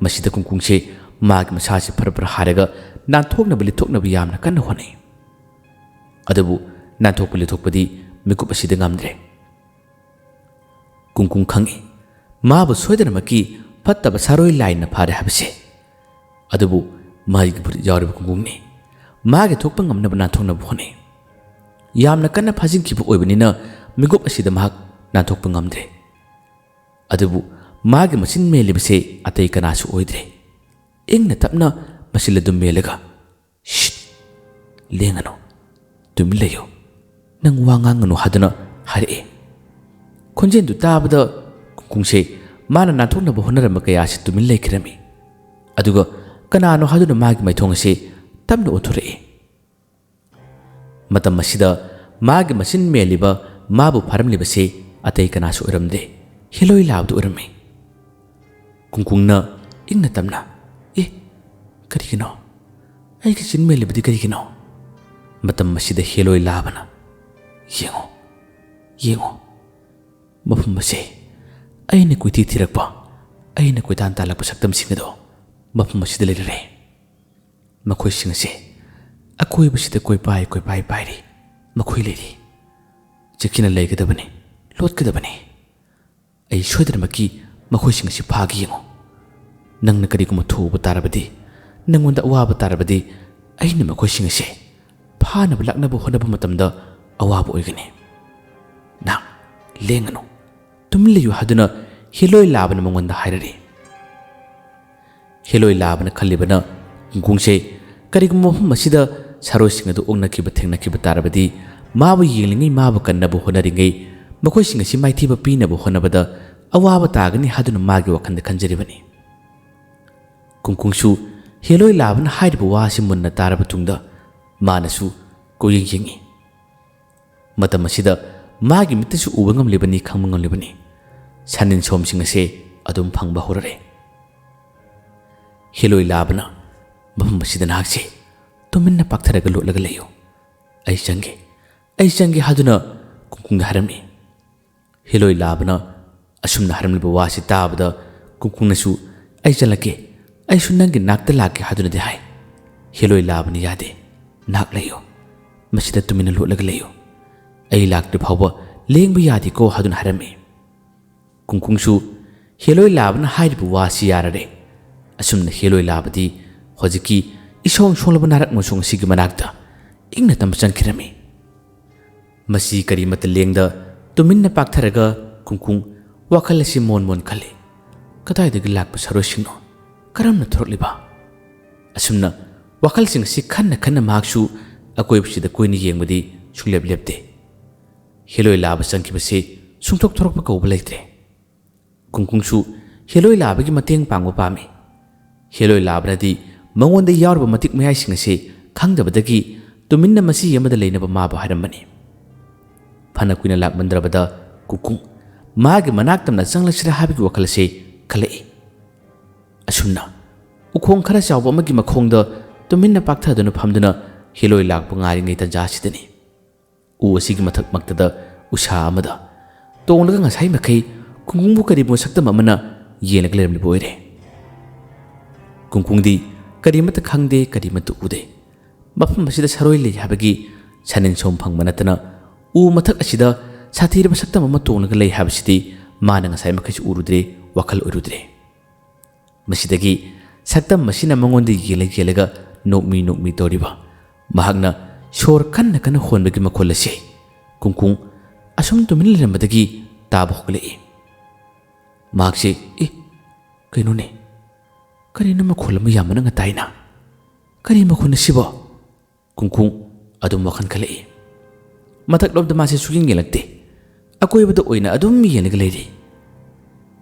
ꯃꯁꯤꯗ ꯀꯨꯡꯀꯨꯡꯁꯦ ꯃꯥꯒꯤ ꯃꯁꯥꯁꯤ ꯐꯔ ꯐꯔ ꯍꯥꯏꯔꯒ ꯅꯥꯟꯊꯣꯛꯅꯕ ꯂꯤꯊꯣꯛꯅꯕ ꯌꯥꯝꯅ ꯀꯟꯅ ꯍꯣꯠꯅꯩ꯫ ꯑꯗꯨꯕꯨ ꯅꯥꯟꯊꯣꯛꯄ ꯂꯤꯊꯣꯛꯄꯗꯤ ꯃꯤꯀꯨꯞ ꯑꯁꯤꯗ ꯉꯝꯗ꯭ꯔꯦ꯫ ꯀꯨꯡꯀꯨꯡ ꯈꯪꯏ, ꯃꯥꯕꯨ ꯁꯣꯏꯗꯅꯃꯛꯀꯤ ꯐꯠꯇꯕ ꯁꯥꯔꯣꯏ ꯂꯥꯏꯅ ꯐꯥꯔꯦ ꯍꯥꯏꯕꯁꯦ꯫ ꯑꯗꯨꯕꯨ ꯃꯥꯒꯤ ꯐꯨꯔꯤꯠ ꯌꯥꯎꯔꯤꯕ ꯀꯨꯡꯀꯨꯡꯅꯤ꯫ ꯃꯥꯒꯤ ꯊꯣꯛꯄ ꯉꯝꯅꯕ ꯅꯥꯟꯊꯣꯛꯅꯕ ꯍꯣꯠꯅꯩ꯫ ꯌꯥꯝꯅ ꯀꯟꯅ ꯐꯥꯖꯤꯟꯈꯤꯕ ꯑꯣꯏꯕꯅꯤꯅ ꯃꯤꯀꯨꯞ ꯑꯁꯤꯗ ꯃꯍꯥꯛ ꯅꯥꯟꯊꯣꯛꯄ ꯉꯝꯗ꯭ꯔꯦ꯫ ꯑꯗꯨꯕꯨ ꯃꯥꯒꯤ ꯃꯆꯤꯟ ꯃꯦꯜꯂꯤꯕꯁꯦ ꯑꯇꯩ ꯀꯅꯥꯁꯨ ꯑꯣꯏꯗ꯭ꯔꯦ꯫ ꯏꯪꯅ ꯇꯞꯅ ꯃꯆꯤꯜ ꯑꯗꯨ ꯃꯦꯜꯂꯒ, "ꯁꯤꯠ! ꯂꯦꯡꯒꯅꯨ꯫ ꯇꯨꯃꯤꯟ ꯂꯩꯌꯨ꯫ ꯅꯪ ꯋꯥ ꯉꯥꯡꯒꯅꯨ," ꯍꯥꯏꯗꯨꯅ ꯍꯥꯏꯔꯛꯏ꯫ ꯈꯣꯟꯖꯦꯜꯗꯨ ꯇꯥꯕꯗ ꯀꯨꯡꯀꯨꯡꯁꯦ ꯃꯥꯅ ꯅꯥꯟꯊꯣꯛꯅꯕ ꯍꯣꯠꯅꯔꯝꯕ ꯀꯌꯥꯁꯤ ꯇꯨꯃꯤꯟ ꯂꯩꯈꯤꯔꯝꯃꯤ꯫ ꯑꯗꯨꯒ ꯀꯅꯥꯅꯣ ꯍꯥꯏꯗꯨꯅ ꯃꯥꯒꯤ ꯃꯥꯏꯊꯣꯡ ꯑꯁꯤ ꯇꯞꯅ ꯑꯣꯟꯊꯣꯔꯛꯏ꯫ ꯃꯇꯝ ꯑꯁꯤꯗ ꯃꯥꯒꯤ ꯃꯆꯤꯟ ꯃꯦꯜꯂꯤꯕ, ꯃꯥꯕꯨ ꯐꯥꯔꯝꯂꯤꯕꯁꯤ ꯑꯇꯩ ꯀꯅꯥꯁꯨ ꯑꯣꯏꯔꯝꯗꯦ, ꯍꯦꯂꯣꯏ ꯂꯥꯕꯗꯨ ꯑꯣꯏꯔꯝꯃꯤ꯫ ꯀꯨꯡꯀꯨꯡꯅ ꯏꯪꯅ ꯇꯞꯅ, "ꯑꯦ, ꯀꯔꯤꯒꯤꯅꯣ? ꯑꯩꯒꯤ ꯆꯤꯟ ꯃꯦꯜꯂꯤꯕꯗꯤ ꯀꯔꯤꯒꯤꯅꯣ?" ꯃꯇꯝ ꯑꯁꯤꯗ ꯍꯦꯂꯣꯏ ꯂꯥꯕꯅ, "ꯌꯦꯡꯉꯣ, ꯌꯦꯡꯉꯣ, ꯃꯐꯝ ꯑꯁꯦ ꯑꯩꯅ ꯀꯣꯏꯊꯤ ꯊꯤꯔꯛꯄ, ꯑꯩꯅ ꯀꯣꯏꯇꯥꯟ ꯇꯥꯜꯂꯛꯄ ꯁꯛꯇꯝꯁꯤꯡ ꯑꯗꯣ ꯃꯐꯝ ꯑꯁꯤꯗ ꯂꯩꯔꯔꯦ꯫ ꯃꯈꯣꯏꯁꯤꯡ ꯑꯁꯦ ꯑꯀꯣꯏꯕꯁꯤꯗ ꯀꯣꯏꯄꯥꯏ ꯀꯣꯏꯄꯥꯏ ꯄꯥꯏꯔꯤ꯫ ꯃꯈꯣꯏ ꯂꯩꯔꯤ꯫ ꯆꯦꯛꯁꯤꯟꯅ ꯂꯩꯒꯗꯕꯅꯤ, ꯂꯣꯠꯀꯗꯕꯅꯤ꯫ ꯑꯩ ꯁꯣꯏꯗꯅꯃꯛꯀꯤ ꯃꯈꯣꯏꯁꯤꯡ ꯑꯁꯤ ꯐꯥꯒꯦ꯫ ꯌꯦꯡꯉꯨ, ꯅꯪꯅ ꯀꯔꯤꯒꯨꯝꯕ ꯊꯣꯛꯎꯕ ꯇꯥꯔꯕꯗꯤ, ꯅꯪꯉꯣꯟꯗ ꯑꯋꯥꯕ ꯇꯥꯔꯕꯗꯤ, ꯑꯩꯅ ꯃꯈꯣꯏꯁꯤꯡ ꯑꯁꯦ ꯐꯥꯅꯕ ꯂꯥꯛꯅꯕ ꯍꯣꯠꯅꯕ ꯃꯇꯝꯗ ꯑꯋꯥꯕ ꯑꯣꯏꯒꯅꯤ꯫ ꯅꯪ ꯂꯦꯡꯒꯅꯨ, ꯇꯨꯃꯤꯟ ꯂꯩꯌꯨ" ꯍꯥꯏꯗꯨꯅ ꯍꯦꯂꯣꯏ ꯂꯥꯕꯅ ꯃꯉꯣꯟꯗ ꯍꯥꯏꯔꯔꯤ꯫ ꯍꯦꯂꯣꯏ ꯂꯥꯕꯅ ꯈꯜꯂꯤꯕꯅ, ꯀꯨꯡꯀꯨꯡꯁꯦ ꯀꯔꯤꯒꯨꯝꯕ ꯃꯐꯝ ꯑꯁꯤꯗ ꯁꯥꯔꯣꯏꯁꯤꯡ ꯑꯗꯨ ꯑꯣꯛꯅꯈꯤꯕ ꯊꯦꯡꯅꯈꯤꯕ ꯇꯥꯔꯕꯗꯤ, ꯃꯥꯕꯨ ꯌꯦꯡꯂꯤꯉꯩ, ꯃꯥꯕꯨ ꯀꯟꯅꯕ ꯍꯣꯠꯅꯔꯤꯉꯩ, ꯃꯈꯣꯏꯁꯤꯡ ꯑꯁꯤ ꯃꯥꯏꯊꯤꯕ ꯄꯤꯅꯕ ꯍꯣꯠꯅꯕꯗ ꯑꯋꯥꯕ ꯇꯥꯒꯅꯤ ꯍꯥꯏꯗꯨꯅ ꯃꯥꯒꯤ ꯋꯥꯈꯜꯗ ꯈꯟꯖꯔꯤꯕꯅꯤ꯫ ꯀꯨꯡꯀꯨꯡꯁꯨ ꯍꯦꯂꯣꯏ ꯂꯥꯕꯅ ꯍꯥꯏꯔꯤꯕ ꯋꯥ ꯑꯁꯤ ꯃꯨꯟꯅ ꯇꯥꯔꯕ ꯇꯨꯡꯗ ꯃꯥꯅꯁꯨ ꯀꯣꯏꯌꯦꯡ ꯌꯦꯡꯉꯤ꯫ ꯃꯇꯝ ꯑꯁꯤꯗ ꯃꯥꯒꯤ ꯃꯤꯠꯇꯁꯨ ꯎꯕ ꯉꯝꯂꯤꯕꯅꯤ, ꯈꯪꯕ ꯉꯝꯂꯤꯕꯅꯤ꯫ ꯁꯟ ꯅꯤꯟ ꯁꯣꯝꯁꯤꯡ ꯑꯁꯦ ꯑꯗꯨꯝ ꯐꯪꯕ ꯍꯧꯔꯔꯦ꯫ ꯍꯦꯂꯣꯏ ꯂꯥꯕꯅ, "ꯃꯐꯝ ꯑꯁꯤꯗ ꯅꯍꯥꯛꯁꯦ ꯇꯨꯃꯤꯟꯅ ꯄꯥꯛꯊꯔꯒ ꯂꯣꯠꯂꯒ ꯂꯩꯌꯨ꯫ "ꯑꯩ ꯆꯪꯒꯦ, ꯑꯩ ꯆꯪꯒꯦ" ꯍꯥꯏꯗꯨꯅ ꯀꯨꯡꯀꯨꯡꯗ ꯍꯥꯏꯔꯝꯃꯤ꯫ ꯍꯦꯂꯣꯏ ꯂꯥꯕꯅ ꯑꯁꯨꯝꯅ ꯍꯥꯏꯔꯝꯂꯤꯕ ꯋꯥꯁꯤ ꯇꯥꯕꯗ ꯀꯨꯡꯀꯨꯡꯅꯁꯨ "ꯑꯩ ꯆꯪꯂꯛꯀꯦ, ꯑꯩꯁꯨ ꯅꯪꯒꯤ ꯅꯥꯛꯇ ꯂꯥꯛꯀꯦ" ꯍꯥꯏꯗꯨꯅꯗꯤ ꯍꯥꯏ꯫ ꯍꯦꯂꯣꯏ ꯂꯥꯕꯅ "ꯌꯥꯗꯦ, ꯅꯥꯛ ꯂꯩꯌꯨ, ꯃꯁꯤꯗ ꯇꯨꯃꯤꯟꯅ ꯂꯣꯠꯂꯒ ꯂꯩꯌꯨ, ꯑꯩ ꯂꯥꯛꯇ꯭ꯔꯤ ꯐꯥꯎꯕ ꯂꯦꯡꯕ ꯌꯥꯗꯦꯀꯣ" ꯍꯥꯏꯗꯨꯅ ꯍꯥꯏꯔꯝꯃꯤ꯫ ꯀꯨꯡꯀꯨꯡꯁꯨ ꯍꯦꯂꯣꯏ ꯂꯥꯕꯅ ꯍꯥꯏꯔꯤꯕ ꯋꯥꯁꯤ ꯌꯥꯔꯔꯦ꯫ ꯑꯁꯨꯝꯅ ꯍꯦꯂꯣꯏ ꯂꯥꯕꯗꯤ ꯍꯧꯖꯤꯛꯀꯤ ꯏꯁꯣꯡ ꯁꯣꯡꯂꯕ ꯅꯥꯔꯛ ꯃꯣꯡꯁꯣꯡ ꯑꯁꯤꯒꯤ ꯃꯅꯥꯛꯇ ꯏꯪꯅ ꯇꯞꯅ ꯆꯪꯈꯤꯔꯝꯃꯤ꯫ ꯃꯁꯤ ꯀꯔꯤꯃꯠꯇ ꯂꯦꯡꯗ ꯇꯨꯃꯤꯟꯅ ꯄꯥꯛꯊꯔꯒ ꯀꯨꯡꯀꯨꯡ ꯋꯥꯈꯜ ꯑꯁꯤ ꯃꯣꯟ ꯃꯣꯟ ꯈꯜꯂꯤ꯫ ꯀꯗꯥꯏꯗꯒꯤ ꯂꯥꯛꯄ ꯁꯥꯔꯣꯏꯁꯤꯡꯅꯣ? ꯀꯔꯝꯅ ꯊꯣꯔꯛꯂꯤꯕ? ꯑꯁꯨꯝꯅ ꯋꯥꯈꯜꯁꯤꯡ ꯑꯁꯤ ꯈꯟꯅ ꯈꯟꯅ ꯃꯍꯥꯛꯁꯨ ꯑꯀꯣꯏꯕꯁꯤꯗ ꯀꯣꯏꯅ ꯌꯦꯡꯕꯗꯤ ꯁꯨꯡꯂꯦꯞ ꯂꯦꯞꯇꯦ꯫ ꯍꯦꯂꯣꯏ ꯂꯥꯕ ꯆꯪꯈꯤꯕꯁꯤ ꯁꯨꯡꯊꯣꯛ ꯊꯣꯔꯛꯄ ꯀꯧꯕ ꯂꯩꯇ꯭ꯔꯦ꯫ ꯀꯨꯡꯀꯨꯡꯁꯨ ꯍꯦꯂꯣꯏ ꯂꯥꯕꯒꯤ ꯃꯇꯦꯡ ꯄꯥꯡꯕ ꯄꯥꯝꯃꯤ꯫ ꯍꯦꯂꯣꯏ ꯂꯥꯕꯅꯗꯤ ꯃꯉꯣꯟꯗ ꯌꯥꯎꯔꯤꯕ ꯃꯇꯤꯛ ꯃꯌꯥꯏꯁꯤꯡ ꯑꯁꯤ ꯈꯪꯗꯕꯗꯒꯤ ꯇꯨꯃꯤꯟꯅ ꯃꯆꯤ ꯑꯃꯗ ꯂꯩꯅꯕ ꯃꯥꯕꯨ ꯍꯥꯏꯔꯝꯕꯅꯤ꯫ ꯐꯅ ꯀꯨꯏꯅ ꯂꯥꯛꯃꯟꯗ꯭ꯔꯕꯗ ꯀꯨꯡꯀꯨꯡ ꯃꯥꯒꯤ ꯃꯅꯥꯛ ꯇꯝꯅ ꯆꯪꯂꯛꯁꯤꯔꯥ ꯍꯥꯏꯕꯒꯤ ꯋꯥꯈꯜ ꯑꯁꯤ ꯈꯜꯂꯛꯏ꯫ ꯑꯁꯨꯝꯅ ꯎꯈꯣꯡ ꯈꯔ ꯆꯥꯎꯕ ꯑꯃꯒꯤ ꯃꯈꯣꯡꯗ ꯇꯨꯃꯤꯟꯅ ꯄꯥꯛꯊꯗꯨꯅ ꯐꯝꯗꯨꯅ ꯍꯦꯂꯣꯏ ꯂꯥꯛꯄ ꯉꯥꯏꯔꯤꯉꯩ ꯇꯟꯖꯥ ꯑꯁꯤꯗꯅꯤ꯫ ꯎ ꯑꯁꯤꯒꯤ ꯃꯊꯛꯃꯛꯇꯗ ꯎꯁꯥ ꯑꯃꯗ ꯇꯣꯡꯂꯒ ꯉꯁꯥꯏ ꯃꯈꯩ ꯀꯨꯡꯀꯨꯡꯕꯨ ꯀꯔꯤꯒꯨꯝꯕ ꯁꯛꯇꯝ ꯑꯃꯅ ꯌꯦꯡꯂꯒ ꯂꯩꯔꯝꯂꯤꯕ ꯑꯣꯏꯔꯦ꯫ ꯀꯨꯡꯀꯨꯡꯗꯤ ꯀꯔꯤꯃꯠꯇ ꯈꯪꯗꯦ, ꯀꯔꯤꯃꯠꯇ ꯎꯗꯦ꯫ ꯃꯐꯝ ꯑꯁꯤꯗ ꯁꯔꯣꯏ ꯂꯩ ꯍꯥꯏꯕꯒꯤ ꯁꯅꯤꯟ ꯁꯣꯝ ꯐꯪꯕ ꯅꯠꯇꯅ ꯎ ꯃꯊꯛ ꯑꯁꯤꯗ ꯁꯥꯊꯤꯔꯕ ꯁꯛꯇꯝ ꯑꯃ ꯇꯣꯡꯂꯒ ꯂꯩ ꯍꯥꯏꯕꯁꯤꯗꯤ ꯃꯥꯅ ꯉꯁꯥꯏ ꯃꯈꯩꯁꯨ ꯎꯔꯨꯗ꯭ꯔꯦ, ꯋꯥꯈꯜ ꯑꯣꯏꯔꯨꯗ꯭ꯔꯦ꯫ ꯃꯁꯤꯗꯒꯤ ꯁꯛꯇꯝ ꯑꯁꯤꯅ ꯃꯉꯣꯟꯗ ꯌꯦꯡꯂ ꯌꯦꯡꯂꯒ ꯅꯣꯛꯃꯤ ꯅꯣꯛꯃꯤ ꯇꯧꯔꯤꯕ, ꯃꯍꯥꯛꯅ ꯁꯣꯔ ꯀꯟꯅ ꯀꯟꯅ ꯍꯣꯟꯕꯒꯤ ꯃꯈꯣꯜ ꯑꯁꯤ ꯀꯨꯡꯀꯨꯡ ꯑꯁꯨꯝ ꯇꯨꯃꯤꯟ ꯂꯩꯔꯝꯕꯗꯒꯤ ꯇꯥꯕ ꯍꯧꯒꯠꯂꯛꯏ꯫ ꯃꯍꯥꯛꯁꯦ, "ꯑꯦ, ꯀꯩꯅꯣꯅꯦ? ꯀꯔꯤꯅꯣ ꯃꯈꯣꯜ ꯑꯃ ꯌꯥꯝ ꯃꯅꯪꯅ ꯇꯥꯏꯅ? ꯀꯔꯤ ꯃꯈꯣꯜꯅꯣ ꯁꯤꯕꯣ?" ꯀꯨꯡꯀꯨꯡ ꯑꯗꯨꯝ ꯋꯥꯈꯜ ꯈꯜꯂꯛꯏ꯫ ꯃꯊꯛꯂꯣꯝꯗ ꯃꯥꯁꯦ ꯁꯨꯛꯌꯦꯡ ꯌꯦꯡꯂꯛꯇꯦ꯫ ꯑꯀꯣꯏꯕꯗ ꯑꯣꯏꯅ ꯑꯗꯨꯝ ꯌꯦꯡꯂꯒ ꯂꯩꯔꯤ꯫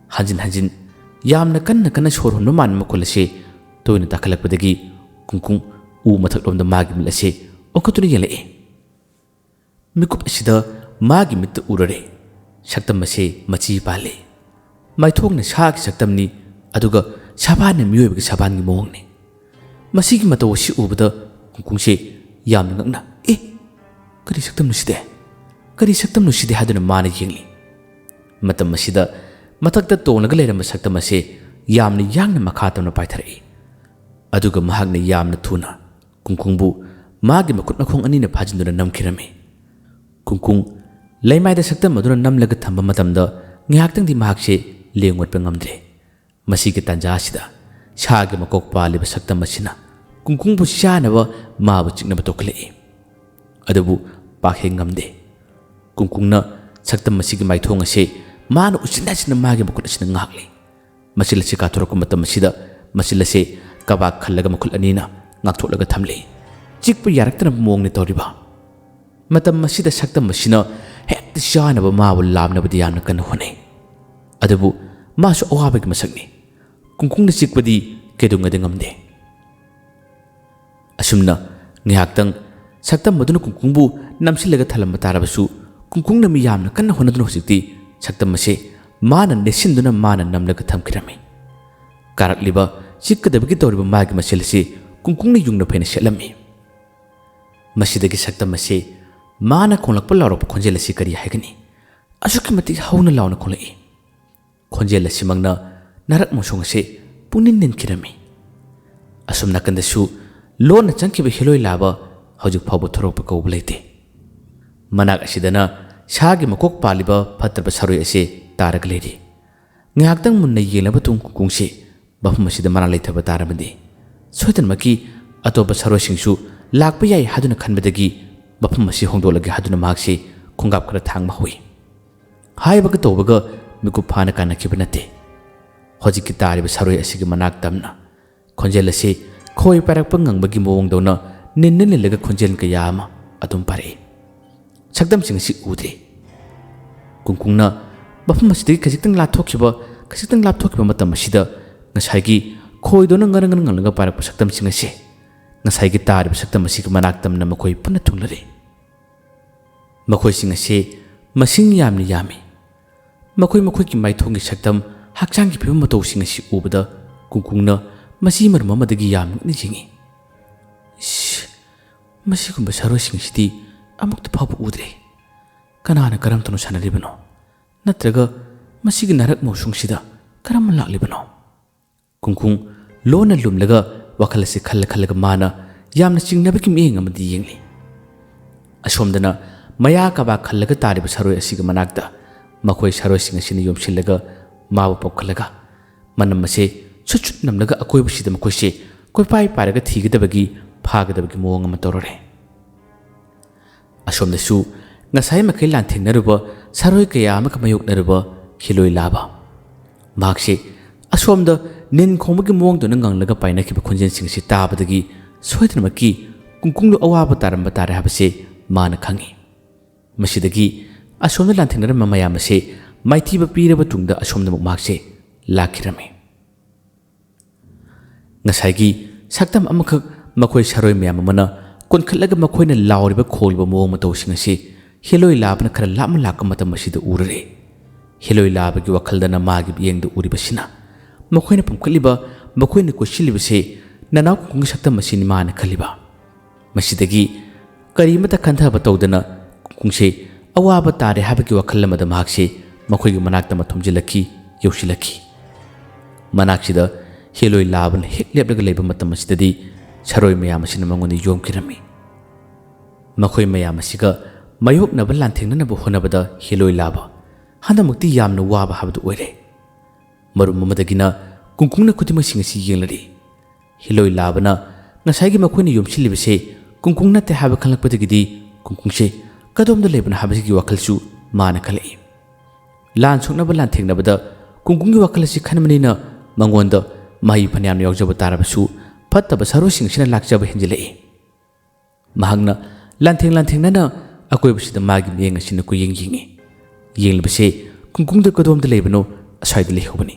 ꯍꯟꯖꯤꯟ ꯍꯟꯖꯤꯟ ꯌꯥꯝꯅ ꯀꯟꯅ ꯀꯟꯅ ꯁꯣꯔ ꯍꯣꯟꯕ ꯃꯥꯟꯕ ꯃꯈꯣꯜ ꯑꯁꯤ ꯇꯣꯏꯅ ꯇꯥꯈꯠꯂꯛꯄꯗꯒꯤ ꯀꯨꯡꯀꯨꯡ ꯎ ꯃꯊꯛꯂꯣꯝꯗ ꯃꯥꯒꯤ ꯃꯤꯠ ꯑꯁꯤ ꯑꯣꯟꯈꯠꯇꯨꯅ ꯌꯦꯡꯂꯛꯏ꯫ ꯃꯤꯀꯨꯞ ꯑꯁꯤꯗ ꯃꯥꯒꯤ ꯃꯤꯠꯇ ꯎꯔꯔꯦ꯫ ꯁꯛꯇꯝ ꯑꯁꯤ ꯃꯆꯤ ꯄꯥꯜꯂꯤ꯫ ꯃꯥꯏꯊꯣꯡꯅ ꯁꯥꯒꯤ ꯁꯛꯇꯝꯅꯤ, ꯑꯗꯨꯒ ꯁꯥꯕꯥꯟꯅ ꯃꯤꯑꯣꯏꯕꯒꯤ ꯁꯥꯕꯥꯟꯒꯤ ꯃꯑꯣꯡꯅꯤ꯫ ꯃꯁꯤꯒꯤ ꯃꯇꯧ ꯑꯁꯤ ꯎꯕꯗ ꯀꯨꯡꯀꯨꯡꯁꯦ ꯌꯥꯝꯅ ꯉꯛꯅ, "ꯑꯦ, "ꯀꯔꯤ ꯁꯛꯇꯝꯅꯣ ꯁꯤꯗꯤ? ꯀꯔꯤ ꯁꯛꯇꯝꯅꯣ ꯁꯤꯗꯤ?" ꯍꯥꯏꯗꯨꯅ ꯃꯥꯅ ꯌꯦꯡꯂꯤ꯫ ꯃꯇꯝ ꯑꯁꯤꯗ ꯃꯊꯛꯇ ꯇꯣꯡꯂꯒ ꯂꯩꯔꯝꯕ ꯁꯛꯇꯝ ꯑꯁꯤ ꯌꯥꯝꯅ ꯌꯥꯡꯅ ꯃꯈꯥ ꯇꯝꯅ ꯄꯥꯏꯊꯔꯛꯏ꯫ ꯑꯗꯨꯒ ꯃꯍꯥꯛꯅ ꯌꯥꯝꯅ ꯊꯨꯅ ꯀꯨꯡꯀꯨꯡꯕꯨ ꯃꯥꯒꯤ ꯃꯈꯨꯠ ꯃꯈꯣꯡ ꯑꯅꯤꯅ ꯐꯥꯖꯤꯟꯗꯨꯅ ꯅꯝꯈꯤꯔꯝꯃꯤ꯫ ꯀꯨꯡꯀꯨꯡ ꯂꯩꯃꯥꯏꯗ ꯁꯛꯇꯝ ꯑꯗꯨꯅ ꯅꯝꯂꯒ ꯊꯝꯕ ꯃꯇꯝꯗ ꯉꯥꯏꯍꯥꯛꯇꯪꯗꯤ ꯃꯍꯥꯛꯁꯦ ꯂꯦꯡ ꯑꯣꯠꯄ ꯉꯝꯗ꯭ꯔꯦ꯫ ꯃꯁꯤꯒꯤ ꯇꯥꯟꯖꯥ ꯑꯁꯤꯗ ꯁꯥꯒꯤ ꯃꯀꯣꯛ ꯄꯥꯜꯂꯤꯕ ꯁꯛꯇꯝ ꯑꯁꯤꯅ ꯀꯨꯡꯀꯨꯡꯕꯨ ꯆꯥꯅꯕ ꯃꯥꯕꯨ ꯆꯤꯛꯅꯕ ꯇꯧꯈꯠꯂꯛꯏ꯫ ꯑꯗꯨꯕꯨ ꯄꯥꯛ ꯍꯦꯛ ꯉꯝꯗꯦ꯫ ꯀꯨꯡꯀꯨꯡꯅ ꯁꯛꯇꯝ ꯑꯁꯤꯒꯤ ꯃꯥꯏꯊꯣꯡ ꯑꯁꯤ ꯃꯥꯅ ꯎꯆꯤꯟ ꯅꯥꯆꯤꯟꯅ ꯃꯥꯒꯤ ꯃꯈꯨꯠ ꯑꯁꯤꯅ ꯉꯥꯛꯂꯤ꯫ ꯃꯆꯤꯜ ꯑꯁꯤ ꯀꯥꯊꯣꯔꯛꯄ ꯃꯇꯝ ꯑꯁꯤꯗ ꯃꯆꯤꯜ ꯑꯁꯤ ꯀꯕꯥꯛ ꯈꯜꯂꯒ ꯃꯈꯨꯠ ꯑꯅꯤꯅ ꯉꯥꯛꯊꯣꯛꯂꯒ ꯊꯝꯂꯤ꯫ ꯆꯤꯛꯄ ꯌꯥꯔꯛꯇꯅꯕ ꯃꯑꯣꯡꯅꯤ ꯇꯧꯔꯤꯕ꯫ ꯃꯇꯝ ꯑꯁꯤꯗ ꯁꯛꯇꯝ ꯑꯁꯤꯅ ꯍꯦꯛꯇ ꯆꯥꯅꯕ ꯃꯥꯕꯨ ꯂꯥꯝꯅꯕꯗꯤ ꯌꯥꯝꯅ ꯀꯟꯅ ꯍꯣꯠꯅꯩ꯫ ꯑꯗꯨꯕꯨ ꯃꯥꯁꯨ ꯑꯋꯥꯕꯒꯤ ꯃꯁꯛꯅꯤ꯫ ꯀꯨꯡꯀꯨꯡꯅ ꯆꯤꯛꯄꯗꯤ ꯀꯩꯗꯧꯉꯩꯗ ꯉꯝꯗꯦ꯫ ꯑꯁꯨꯝꯅ ꯉꯥꯏꯍꯥꯛꯇꯪ ꯁꯛꯇꯝ ꯑꯗꯨꯅ ꯀꯨꯡꯀꯨꯡꯕꯨ ꯅꯝꯁꯤꯜꯂꯒ ꯊꯜꯂꯝꯕ ꯇꯥꯔꯕꯁꯨ, ꯀꯨꯡꯀꯨꯡꯅ ꯃꯤ ꯌꯥꯝꯅ ꯀꯟꯅ ꯍꯣꯠꯅꯗꯨꯅ ꯍꯧꯖꯤꯛꯇꯤ ꯁꯛꯇꯝ ꯑꯁꯦ ꯃꯥꯅ ꯅꯦꯠꯁꯤꯟꯗꯨꯅ ꯃꯥꯅ ꯅꯝꯂꯒ ꯊꯝꯈꯤꯔꯝꯃꯤ꯫ ꯀꯥꯔꯛꯂꯤꯕ ꯆꯤꯛꯀꯗꯕꯒꯤ ꯇꯧꯔꯤꯕ ꯃꯥꯒꯤ ꯃꯆꯤꯜ ꯑꯁꯤ ꯀꯨꯡꯀꯨꯡꯅ ꯌꯨꯡꯅ ꯐꯩꯅ ꯁꯦꯠꯂꯝꯃꯤ꯫ ꯃꯁꯤꯗꯒꯤ ꯁꯛꯇꯝ ꯑꯁꯤ ꯃꯥꯅ ꯈꯣꯡꯂꯛꯄ ꯂꯥꯎꯔꯛꯄ ꯈꯣꯟꯖꯦꯜ ꯑꯁꯤ ꯀꯔꯤ ꯍꯥꯏꯒꯅꯤ? ꯑꯁꯨꯛꯀꯤ ꯃꯇꯤꯛ ꯍꯧꯅ ꯂꯥꯎꯅ ꯈꯣꯡꯂꯛꯏ꯫ ꯈꯣꯟꯖꯦꯜ ꯑꯁꯤꯃꯛꯅ ꯅꯥꯔꯛ ꯃꯣꯡꯁꯣꯡ ꯑꯁꯤ ꯄꯨꯛꯅꯤꯡ ꯅꯤꯟꯈꯤꯔꯝꯃꯤ꯫ ꯑꯁꯣꯝ ꯅꯥꯀꯟꯗꯁꯨ ꯂꯣꯟꯅ ꯆꯪꯈꯤꯕ ꯍꯤꯂꯣꯏ ꯂꯥꯕ ꯍꯧꯖꯤꯛ ꯐꯥꯎꯕ ꯊꯣꯔꯛꯄ ꯀꯧꯕ ꯂꯩꯇꯦ꯫ ꯃꯅꯥꯛ ꯑꯁꯤꯗꯅ ꯁꯥꯒꯤ ꯃꯀꯣꯛ ꯄꯥꯜꯂꯤꯕ ꯐꯠꯇ꯭ꯔꯕ ꯁꯥꯔꯣꯏ ꯑꯁꯤ ꯇꯥꯔꯒ ꯂꯩꯔꯤ꯫ ꯉꯥꯏꯍꯥꯛꯇꯪ ꯃꯨꯟꯅ ꯌꯦꯡꯂꯕ ꯇꯨꯡ ꯀꯨꯡꯀꯨꯡꯁꯤ ꯃꯐꯝ ꯑꯁꯤꯗ ꯃꯔꯥ ꯂꯩꯊꯕ ꯇꯥꯔꯕꯗꯤ ꯁꯣꯏꯗꯅꯃꯛꯀꯤ ꯑꯇꯣꯞꯄ ꯁꯥꯔꯣꯏꯁꯤꯡꯁꯨ ꯂꯥꯛꯄ ꯌꯥꯏ ꯍꯥꯏꯗꯨꯅ ꯈꯟꯕꯗꯒꯤ ꯃꯐꯝ ꯑꯁꯤ ꯍꯣꯡꯗꯣꯛꯂꯒꯦ ꯍꯥꯏꯗꯨꯅ ꯃꯍꯥꯛꯁꯤ ꯈꯣꯡꯀꯥꯞ ꯈꯔ ꯊꯥꯡꯕ ꯍꯧꯏ꯫ ꯍꯥꯏꯕꯒ ꯇꯧꯕꯒ ꯃꯤꯀꯨꯞ ꯐꯥꯅ ꯀꯥꯟꯅꯈꯤꯕ ꯅꯠꯇꯦ꯫ ꯍꯧꯖꯤꯛꯀꯤ ꯇꯥꯔꯤꯕ ꯁꯥꯔꯣꯏ ꯑꯁꯤꯒꯤ ꯃꯅꯥꯛ ꯇꯝꯅ ꯈꯣꯟꯖꯦꯜ ꯑꯁꯤ ꯈꯣꯏ ꯄꯥꯏꯔꯛꯄ ꯉꯪꯕꯒꯤ ꯃꯑꯣꯡꯗꯧꯅ ꯅꯤꯟꯅ ꯅꯤꯜꯂꯒ ꯈꯣꯟꯖꯦꯜ ꯀꯌꯥ ꯑꯃ ꯑꯗꯨꯝ ꯄꯥꯏꯔꯛꯏ꯫ ꯁꯛꯇꯝꯁꯤꯡ ꯑꯁꯤ ꯎꯗ꯭ꯔꯦ꯫ ꯀꯨꯡꯀꯨꯡꯅ ꯃꯐꯝ ꯑꯁꯤꯗꯒꯤ ꯈꯖꯤꯛꯇꯪ ꯂꯥꯞꯊꯣꯛꯈꯤꯕ, ꯈꯖꯤꯛꯇꯪ ꯂꯥꯞꯊꯣꯛꯈꯤꯕ ꯃꯇꯝ ꯑꯁꯤꯗ ꯉꯁꯥꯏꯒꯤ ꯈꯣꯏꯗꯧꯅ ꯉꯔꯪ ꯉꯔꯪ ꯉꯪꯂꯒ ꯄꯥꯏꯔꯛꯄ ꯁꯛꯇꯝꯁꯤꯡ ꯑꯁꯤ ꯉꯁꯥꯏꯒꯤ ꯇꯥꯔꯤꯕ ꯁꯛꯇꯝ ꯑꯁꯤꯒꯤ ꯃꯅꯥꯛ ꯇꯝꯅ ꯃꯈꯣꯏ ꯄꯨꯟꯅ ꯊꯨꯡꯂꯔꯦ꯫ ꯃꯈꯣꯏꯁꯤꯡ ꯑꯁꯤ ꯃꯁꯤꯡ ꯌꯥꯝꯅ ꯌꯥꯝꯃꯤ꯫ ꯃꯈꯣꯏ ꯃꯈꯣꯏꯒꯤ ꯃꯥꯏꯊꯣꯡꯒꯤ ꯁꯛꯇꯝ, ꯍꯛꯆꯥꯡꯒꯤ ꯐꯤꯕꯝ ꯃꯇꯧꯁꯤꯡ ꯑꯁꯤ ꯎꯕꯗ ꯀꯨꯡꯀꯨꯡꯅ ꯃꯁꯤ ꯃꯔꯨꯝ ꯑꯃꯗꯒꯤ ꯌꯥꯝꯅ ꯉꯛꯅ ꯌꯦꯡꯏ꯫ "ꯏꯁ, ꯃꯁꯤꯒꯨꯝꯕ ꯁꯥꯔꯣꯏꯁꯤꯡ ꯑꯁꯤꯗꯤ ꯑꯃꯨꯛꯇ ꯐꯥꯎꯕ ꯎꯗ꯭ꯔꯦ꯫ ꯀꯅꯥꯅ ꯀꯔꯝꯇꯅꯣ ꯁꯥꯟꯅꯔꯤꯕꯅꯣ? ꯅꯠꯇ꯭ꯔꯒ ꯃꯁꯤꯒꯤ ꯅꯥꯔꯛ ꯃꯧꯁꯨꯡꯁꯤꯗ ꯀꯔꯝꯅ ꯂꯥꯛꯂꯤꯕꯅꯣ? ꯀꯨꯡꯀꯨꯡ ꯂꯣꯟꯅ ꯂꯨꯝꯂꯒ ꯋꯥꯈꯜ ꯑꯁꯤ ꯈꯜꯂ ꯈꯜꯂꯒ ꯃꯥꯅ ꯌꯥꯝꯅ ꯆꯤꯡꯅꯕꯒꯤ ꯃꯤꯠꯌꯦꯡ ꯑꯃꯗꯤ ꯌꯦꯡꯂꯤ꯫ ꯑꯁꯣꯝꯗꯅ ꯃꯌꯥ ꯀꯕꯥꯛ ꯈꯜꯂꯒ ꯇꯥꯔꯤꯕ ꯁꯥꯔꯣꯏ ꯑꯁꯤꯒꯤ ꯃꯅꯥꯛꯇ ꯃꯈꯣꯏ ꯁꯥꯔꯣꯏꯁꯤꯡ ꯑꯁꯤꯅ ꯌꯣꯝꯁꯤꯜꯂꯒ ꯃꯥꯕꯨ ꯄꯣꯛꯈꯠꯂꯒ ꯃꯅꯝ ꯑꯁꯦ ꯁꯨꯠ ꯁꯨꯠ ꯅꯝꯂꯒ ꯑꯀꯣꯏꯕꯁꯤꯗ ꯃꯈꯣꯏꯁꯦ ꯀꯣꯏꯄꯥꯏ ꯄꯥꯏꯔꯒ ꯊꯤꯒꯗꯕꯒꯤ ꯐꯥꯒꯗꯕꯒꯤ ꯃꯑꯣꯡ ꯑꯃ ꯇꯧꯔꯔꯦ꯫ ꯑꯁꯣꯝꯗꯁꯨ ꯉꯁꯥꯏ ꯃꯈꯩ ꯂꯥꯟꯊꯦꯡꯅꯔꯨꯕ ꯁꯥꯔꯣꯏ ꯀꯌꯥ ꯑꯃꯒ ꯃꯥꯌꯣꯛꯅꯔꯨꯕ ꯍꯤꯂꯣꯏ ꯂꯥꯕ, ꯃꯍꯥꯛꯁꯦ ꯑꯁꯣꯝꯗ ꯅꯤꯟ ꯈꯣꯡꯕꯒꯤ ꯃꯑꯣꯡꯗꯧꯅ ꯉꯪꯂꯒ ꯄꯥꯏꯅꯈꯤꯕ ꯈꯣꯟꯖꯦꯜꯁꯤꯡ ꯑꯁꯤ ꯇꯥꯕꯗꯒꯤ ꯁꯣꯏꯗꯅꯃꯛꯀꯤ ꯀꯨꯡꯀꯨꯡꯗꯨ ꯑꯋꯥꯕ ꯇꯥꯔꯝꯕ ꯇꯥꯔꯦ ꯍꯥꯏꯕꯁꯦ ꯃꯥꯅ ꯈꯪꯏ꯫ ꯃꯁꯤꯗꯒꯤ ꯑꯁꯣꯝꯗ ꯂꯥꯟꯊꯦꯡꯅꯔꯝꯕ ꯃꯌꯥꯝ ꯑꯁꯦ ꯃꯥꯏꯊꯤꯕ ꯄꯤꯔꯕ ꯇꯨꯡꯗ ꯑꯁꯣꯝꯗ ꯑꯃꯨꯛ ꯃꯍꯥꯛꯁꯦ ꯂꯥꯛꯈꯤꯔꯝꯃꯤ꯫ ꯉꯁꯥꯏꯒꯤ ꯁꯛꯇꯝ ꯑꯃꯈꯛ ꯃꯈꯣꯏ ꯁꯥꯔꯣꯏ ꯃꯌꯥꯝ ꯑꯃꯅ ꯀꯣꯟꯈꯠꯂꯒ ꯃꯈꯣꯏꯅ ꯂꯥꯎꯔꯤꯕ ꯈꯣꯡꯂꯤꯕ ꯃꯑꯣꯡ ꯃꯇꯧꯁꯤꯡ ꯑꯁꯤ ꯍꯦꯂꯣꯏ ꯂꯥꯕꯅ ꯈꯔ ꯂꯥꯞꯅ ꯂꯥꯛꯄ ꯃꯇꯝ ꯑꯁꯤꯗ ꯎꯔꯔꯦ꯫ ꯍꯦꯂꯣꯏ ꯂꯥꯕꯒꯤ ꯋꯥꯈꯜꯗꯅ ꯃꯥꯒꯤ ꯃꯤꯠꯌꯦꯡꯗ ꯎꯔꯤꯕꯁꯤꯅ ꯃꯈꯣꯏꯅ ꯄꯨꯝꯈꯠꯂꯤꯕ, ꯃꯈꯣꯏꯅ ꯀꯣꯏꯁꯤꯜꯂꯤꯕꯁꯤ ꯅꯅꯥꯎ ꯀꯨꯡꯀꯨꯡꯒꯤ ꯁꯛꯇꯝ ꯑꯁꯤꯅꯤ ꯃꯥꯅ ꯈꯜꯂꯤꯕ꯫ ꯃꯁꯤꯗꯒꯤ ꯀꯔꯤꯃꯠꯇ ꯈꯟꯊꯕ ꯇꯧꯗꯅ ꯀꯨꯡꯀꯨꯡꯁꯦ ꯑꯋꯥꯕ ꯇꯥꯔꯦ ꯍꯥꯏꯕꯒꯤ ꯋꯥꯈꯜ ꯑꯃꯗ ꯃꯍꯥꯛꯁꯦ ꯃꯈꯣꯏꯒꯤ ꯃꯅꯥꯛꯇ ꯑꯃ ꯊꯣꯝꯖꯤꯜꯂꯛꯈꯤ, ꯌꯧꯁꯤꯜꯂꯛꯈꯤ꯫ ꯃꯅꯥꯛꯁꯤꯗ ꯍꯦꯂꯣꯏ ꯂꯥꯕꯅ ꯍꯦꯛ ꯂꯦꯞꯂꯒ ꯂꯩꯕ ꯃꯇꯝ ꯑꯁꯤꯗꯗꯤ ꯁꯥꯔꯣꯏ ꯃꯌꯥꯝ ꯑꯁꯤꯅ ꯃꯉꯣꯟꯗ ꯌꯣꯝꯈꯤꯔꯝꯃꯤ꯫ ꯃꯈꯣꯏ ꯃꯌꯥꯝ ꯑꯁꯤꯒ ꯃꯥꯌꯣꯛꯅꯕ ꯂꯥꯟꯊꯦꯡꯅꯅꯕ ꯍꯣꯠꯅꯕꯗ ꯍꯦꯂꯣꯏ ꯂꯥꯕ ꯍꯟꯗꯛꯃꯛꯇꯤ ꯌꯥꯝꯅ ꯋꯥꯕ ꯍꯥꯏꯕꯗꯨ ꯑꯣꯏꯔꯦ꯫ ꯃꯔꯨꯝ ꯑꯃꯗꯒꯤꯅ ꯀꯨꯡꯀꯨꯡꯅ ꯈꯨꯗꯤꯡꯃꯛꯁꯤꯡ ꯑꯁꯤ ꯌꯦꯡꯂꯔꯤ꯫ ꯍꯤꯂꯣꯏ ꯂꯥꯕꯅ ꯉꯁꯥꯏꯒꯤ ꯃꯈꯣꯏꯅ ꯌꯣꯝꯁꯤꯜꯂꯤꯕꯁꯦ ꯀꯨꯡꯀꯨꯡ ꯅꯠꯇꯦ ꯍꯥꯏꯕ ꯈꯪꯂꯛꯄꯗꯒꯤꯗꯤ ꯀꯨꯡꯀꯨꯡꯁꯦ ꯀꯗꯣꯝꯗ ꯂꯩꯕꯅꯣ ꯍꯥꯏꯕꯁꯤꯒꯤ ꯋꯥꯈꯜꯁꯨ ꯃꯥꯅ ꯈꯜꯂꯛꯏ꯫ ꯂꯥꯟ ꯁꯣꯛꯅꯕ ꯂꯥꯟꯊꯦꯡꯅꯕꯗ ꯀꯨꯡꯀꯨꯡꯒꯤ ꯋꯥꯈꯜ ꯑꯁꯤ ꯈꯟꯕꯅꯤꯅ ꯃꯉꯣꯟꯗ ꯃꯍꯩ ꯐꯅꯌꯥꯝ ꯌꯥꯎꯖꯕ ꯇꯥꯔꯕꯁꯨ ꯐꯠꯇꯕ ꯁꯔꯨꯁꯤꯡ ꯑꯁꯤꯅ ꯂꯥꯛꯆꯕ ꯍꯦꯟꯖꯤꯜꯂꯛꯏ꯫ ꯃꯍꯥꯛꯅ ꯂꯥꯟꯊꯦꯡ ꯂꯥꯟꯊꯦꯡꯅꯅ ꯑꯀꯣꯏꯕꯁꯤꯗ ꯃꯥꯒꯤ ꯃꯤꯠꯌꯦꯡ ꯑꯁꯤꯅ ꯀꯣꯏꯌꯦꯡ ꯌꯦꯡꯉꯤ꯫ ꯌꯦꯡꯂꯤꯕꯁꯦ ꯀꯨꯡꯀꯨꯡꯗ ꯀꯗꯣꯝꯗ ꯂꯩꯕꯅꯣ ꯑꯁ꯭ꯋꯥꯏꯗ ꯂꯩꯍꯧꯕꯅꯤ꯫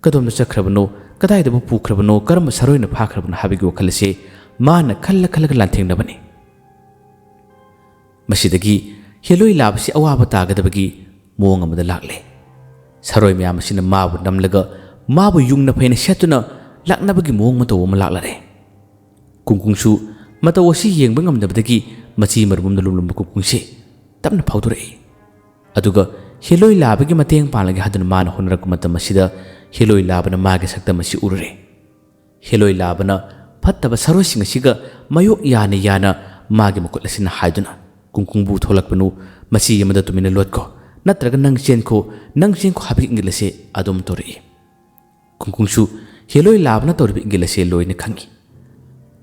ꯀꯗꯣꯝꯗ ꯆꯠꯈ꯭ꯔꯕꯅꯣ, ꯀꯗꯥꯏꯗꯕꯨ ꯄꯨꯈ꯭ꯔꯕꯅꯣ, ꯀꯔꯝꯕ ꯁꯥꯔꯣꯏꯅ ꯐꯥꯈ꯭ꯔꯕꯅꯣ ꯍꯥꯏꯕꯒꯤ ꯋꯥꯈꯜ ꯑꯁꯦ ꯃꯥꯅ ꯈꯜꯂ ꯈꯜꯂꯒ ꯂꯥꯟꯊꯦꯡꯅꯕꯅꯤ꯫ ꯃꯁꯤꯗꯒꯤ ꯍꯦꯂꯣꯏ ꯂꯥꯕꯁꯤ ꯑꯋꯥꯕ ꯇꯥꯒꯗꯕꯒꯤ ꯃꯑꯣꯡ ꯑꯃꯗ ꯂꯥꯛꯂꯦ꯫ ꯁꯥꯔꯣꯏ ꯃꯌꯥꯝ ꯑꯁꯤꯅ ꯃꯥꯕꯨ ꯅꯝꯂꯒ ꯃꯥꯕꯨ ꯌꯨꯡꯅ ꯐꯩꯅ ꯁꯦꯠꯇꯨꯅ ꯂꯥꯛꯅꯕꯒꯤ ꯃꯑꯣꯡ ꯃꯇꯧ ꯑꯃ ꯂꯥꯛꯂꯔꯦ꯫ ꯀꯨꯡꯀꯨꯡꯁꯨ ꯃꯇꯧ ꯑꯁꯤ ꯌꯦꯡꯕ ꯉꯝꯗꯕꯗꯒꯤ ꯃꯆꯤ ꯃꯔꯨꯝꯗ ꯂꯨꯝꯂꯝꯕ ꯀꯨꯡꯀꯨꯡꯁꯤ ꯇꯞꯅ ꯐꯥꯎꯗꯣꯔꯛꯏ꯫ ꯑꯗꯨꯒ ꯍꯦꯂꯣꯏ ꯂꯥꯕꯒꯤ ꯃꯇꯦꯡ ꯄꯥꯡꯂꯒꯦ ꯍꯥꯏꯗꯨꯅ ꯃꯥꯅ ꯍꯣꯠꯅꯔꯛꯄ ꯃꯇꯝ ꯑꯁꯤꯗ ꯍꯦꯂꯣꯏ ꯂꯥꯕꯅ ꯃꯥꯒꯤ ꯁꯛꯇꯝ ꯑꯁꯤ ꯎꯔꯨꯔꯦ꯫ ꯍꯦꯂꯣꯏ ꯂꯥꯕꯅ ꯐꯠꯇꯕ ꯁꯥꯔꯣꯏꯁꯤꯡ ꯑꯁꯤꯒ ꯃꯌꯣꯛ ꯌꯥꯅ ꯌꯥꯅ ꯃꯥꯒꯤ ꯃꯈꯨꯠ ꯑꯁꯤꯅ ꯍꯥꯏꯗꯨꯅ, "ꯀꯨꯡꯀꯨꯡꯕꯨ ꯊꯣꯛꯂꯛꯄꯅꯨ, ꯃꯆꯤ ꯑꯃꯗ ꯇꯨꯃꯤꯟꯅ ꯂꯣꯠꯀꯣ, ꯅꯠꯇ꯭ꯔꯒ ꯅꯪ ꯆꯦꯟꯈꯣ, ꯅꯪ ꯆꯦꯟꯈꯣ" ꯍꯥꯏꯕꯒꯤ ꯏꯪꯒꯤꯠ ꯑꯁꯦ ꯑꯗꯨꯝ ꯇꯧꯔꯛꯏ꯫ ꯀꯨꯡꯀꯨꯡꯁꯨ ꯍꯦꯂꯣꯏ ꯂꯥꯕꯅ ꯇꯧꯔꯤꯕ ꯏꯪꯒꯤꯠ ꯑꯁꯦ ꯂꯣꯏꯅ ꯈꯪꯏ꯫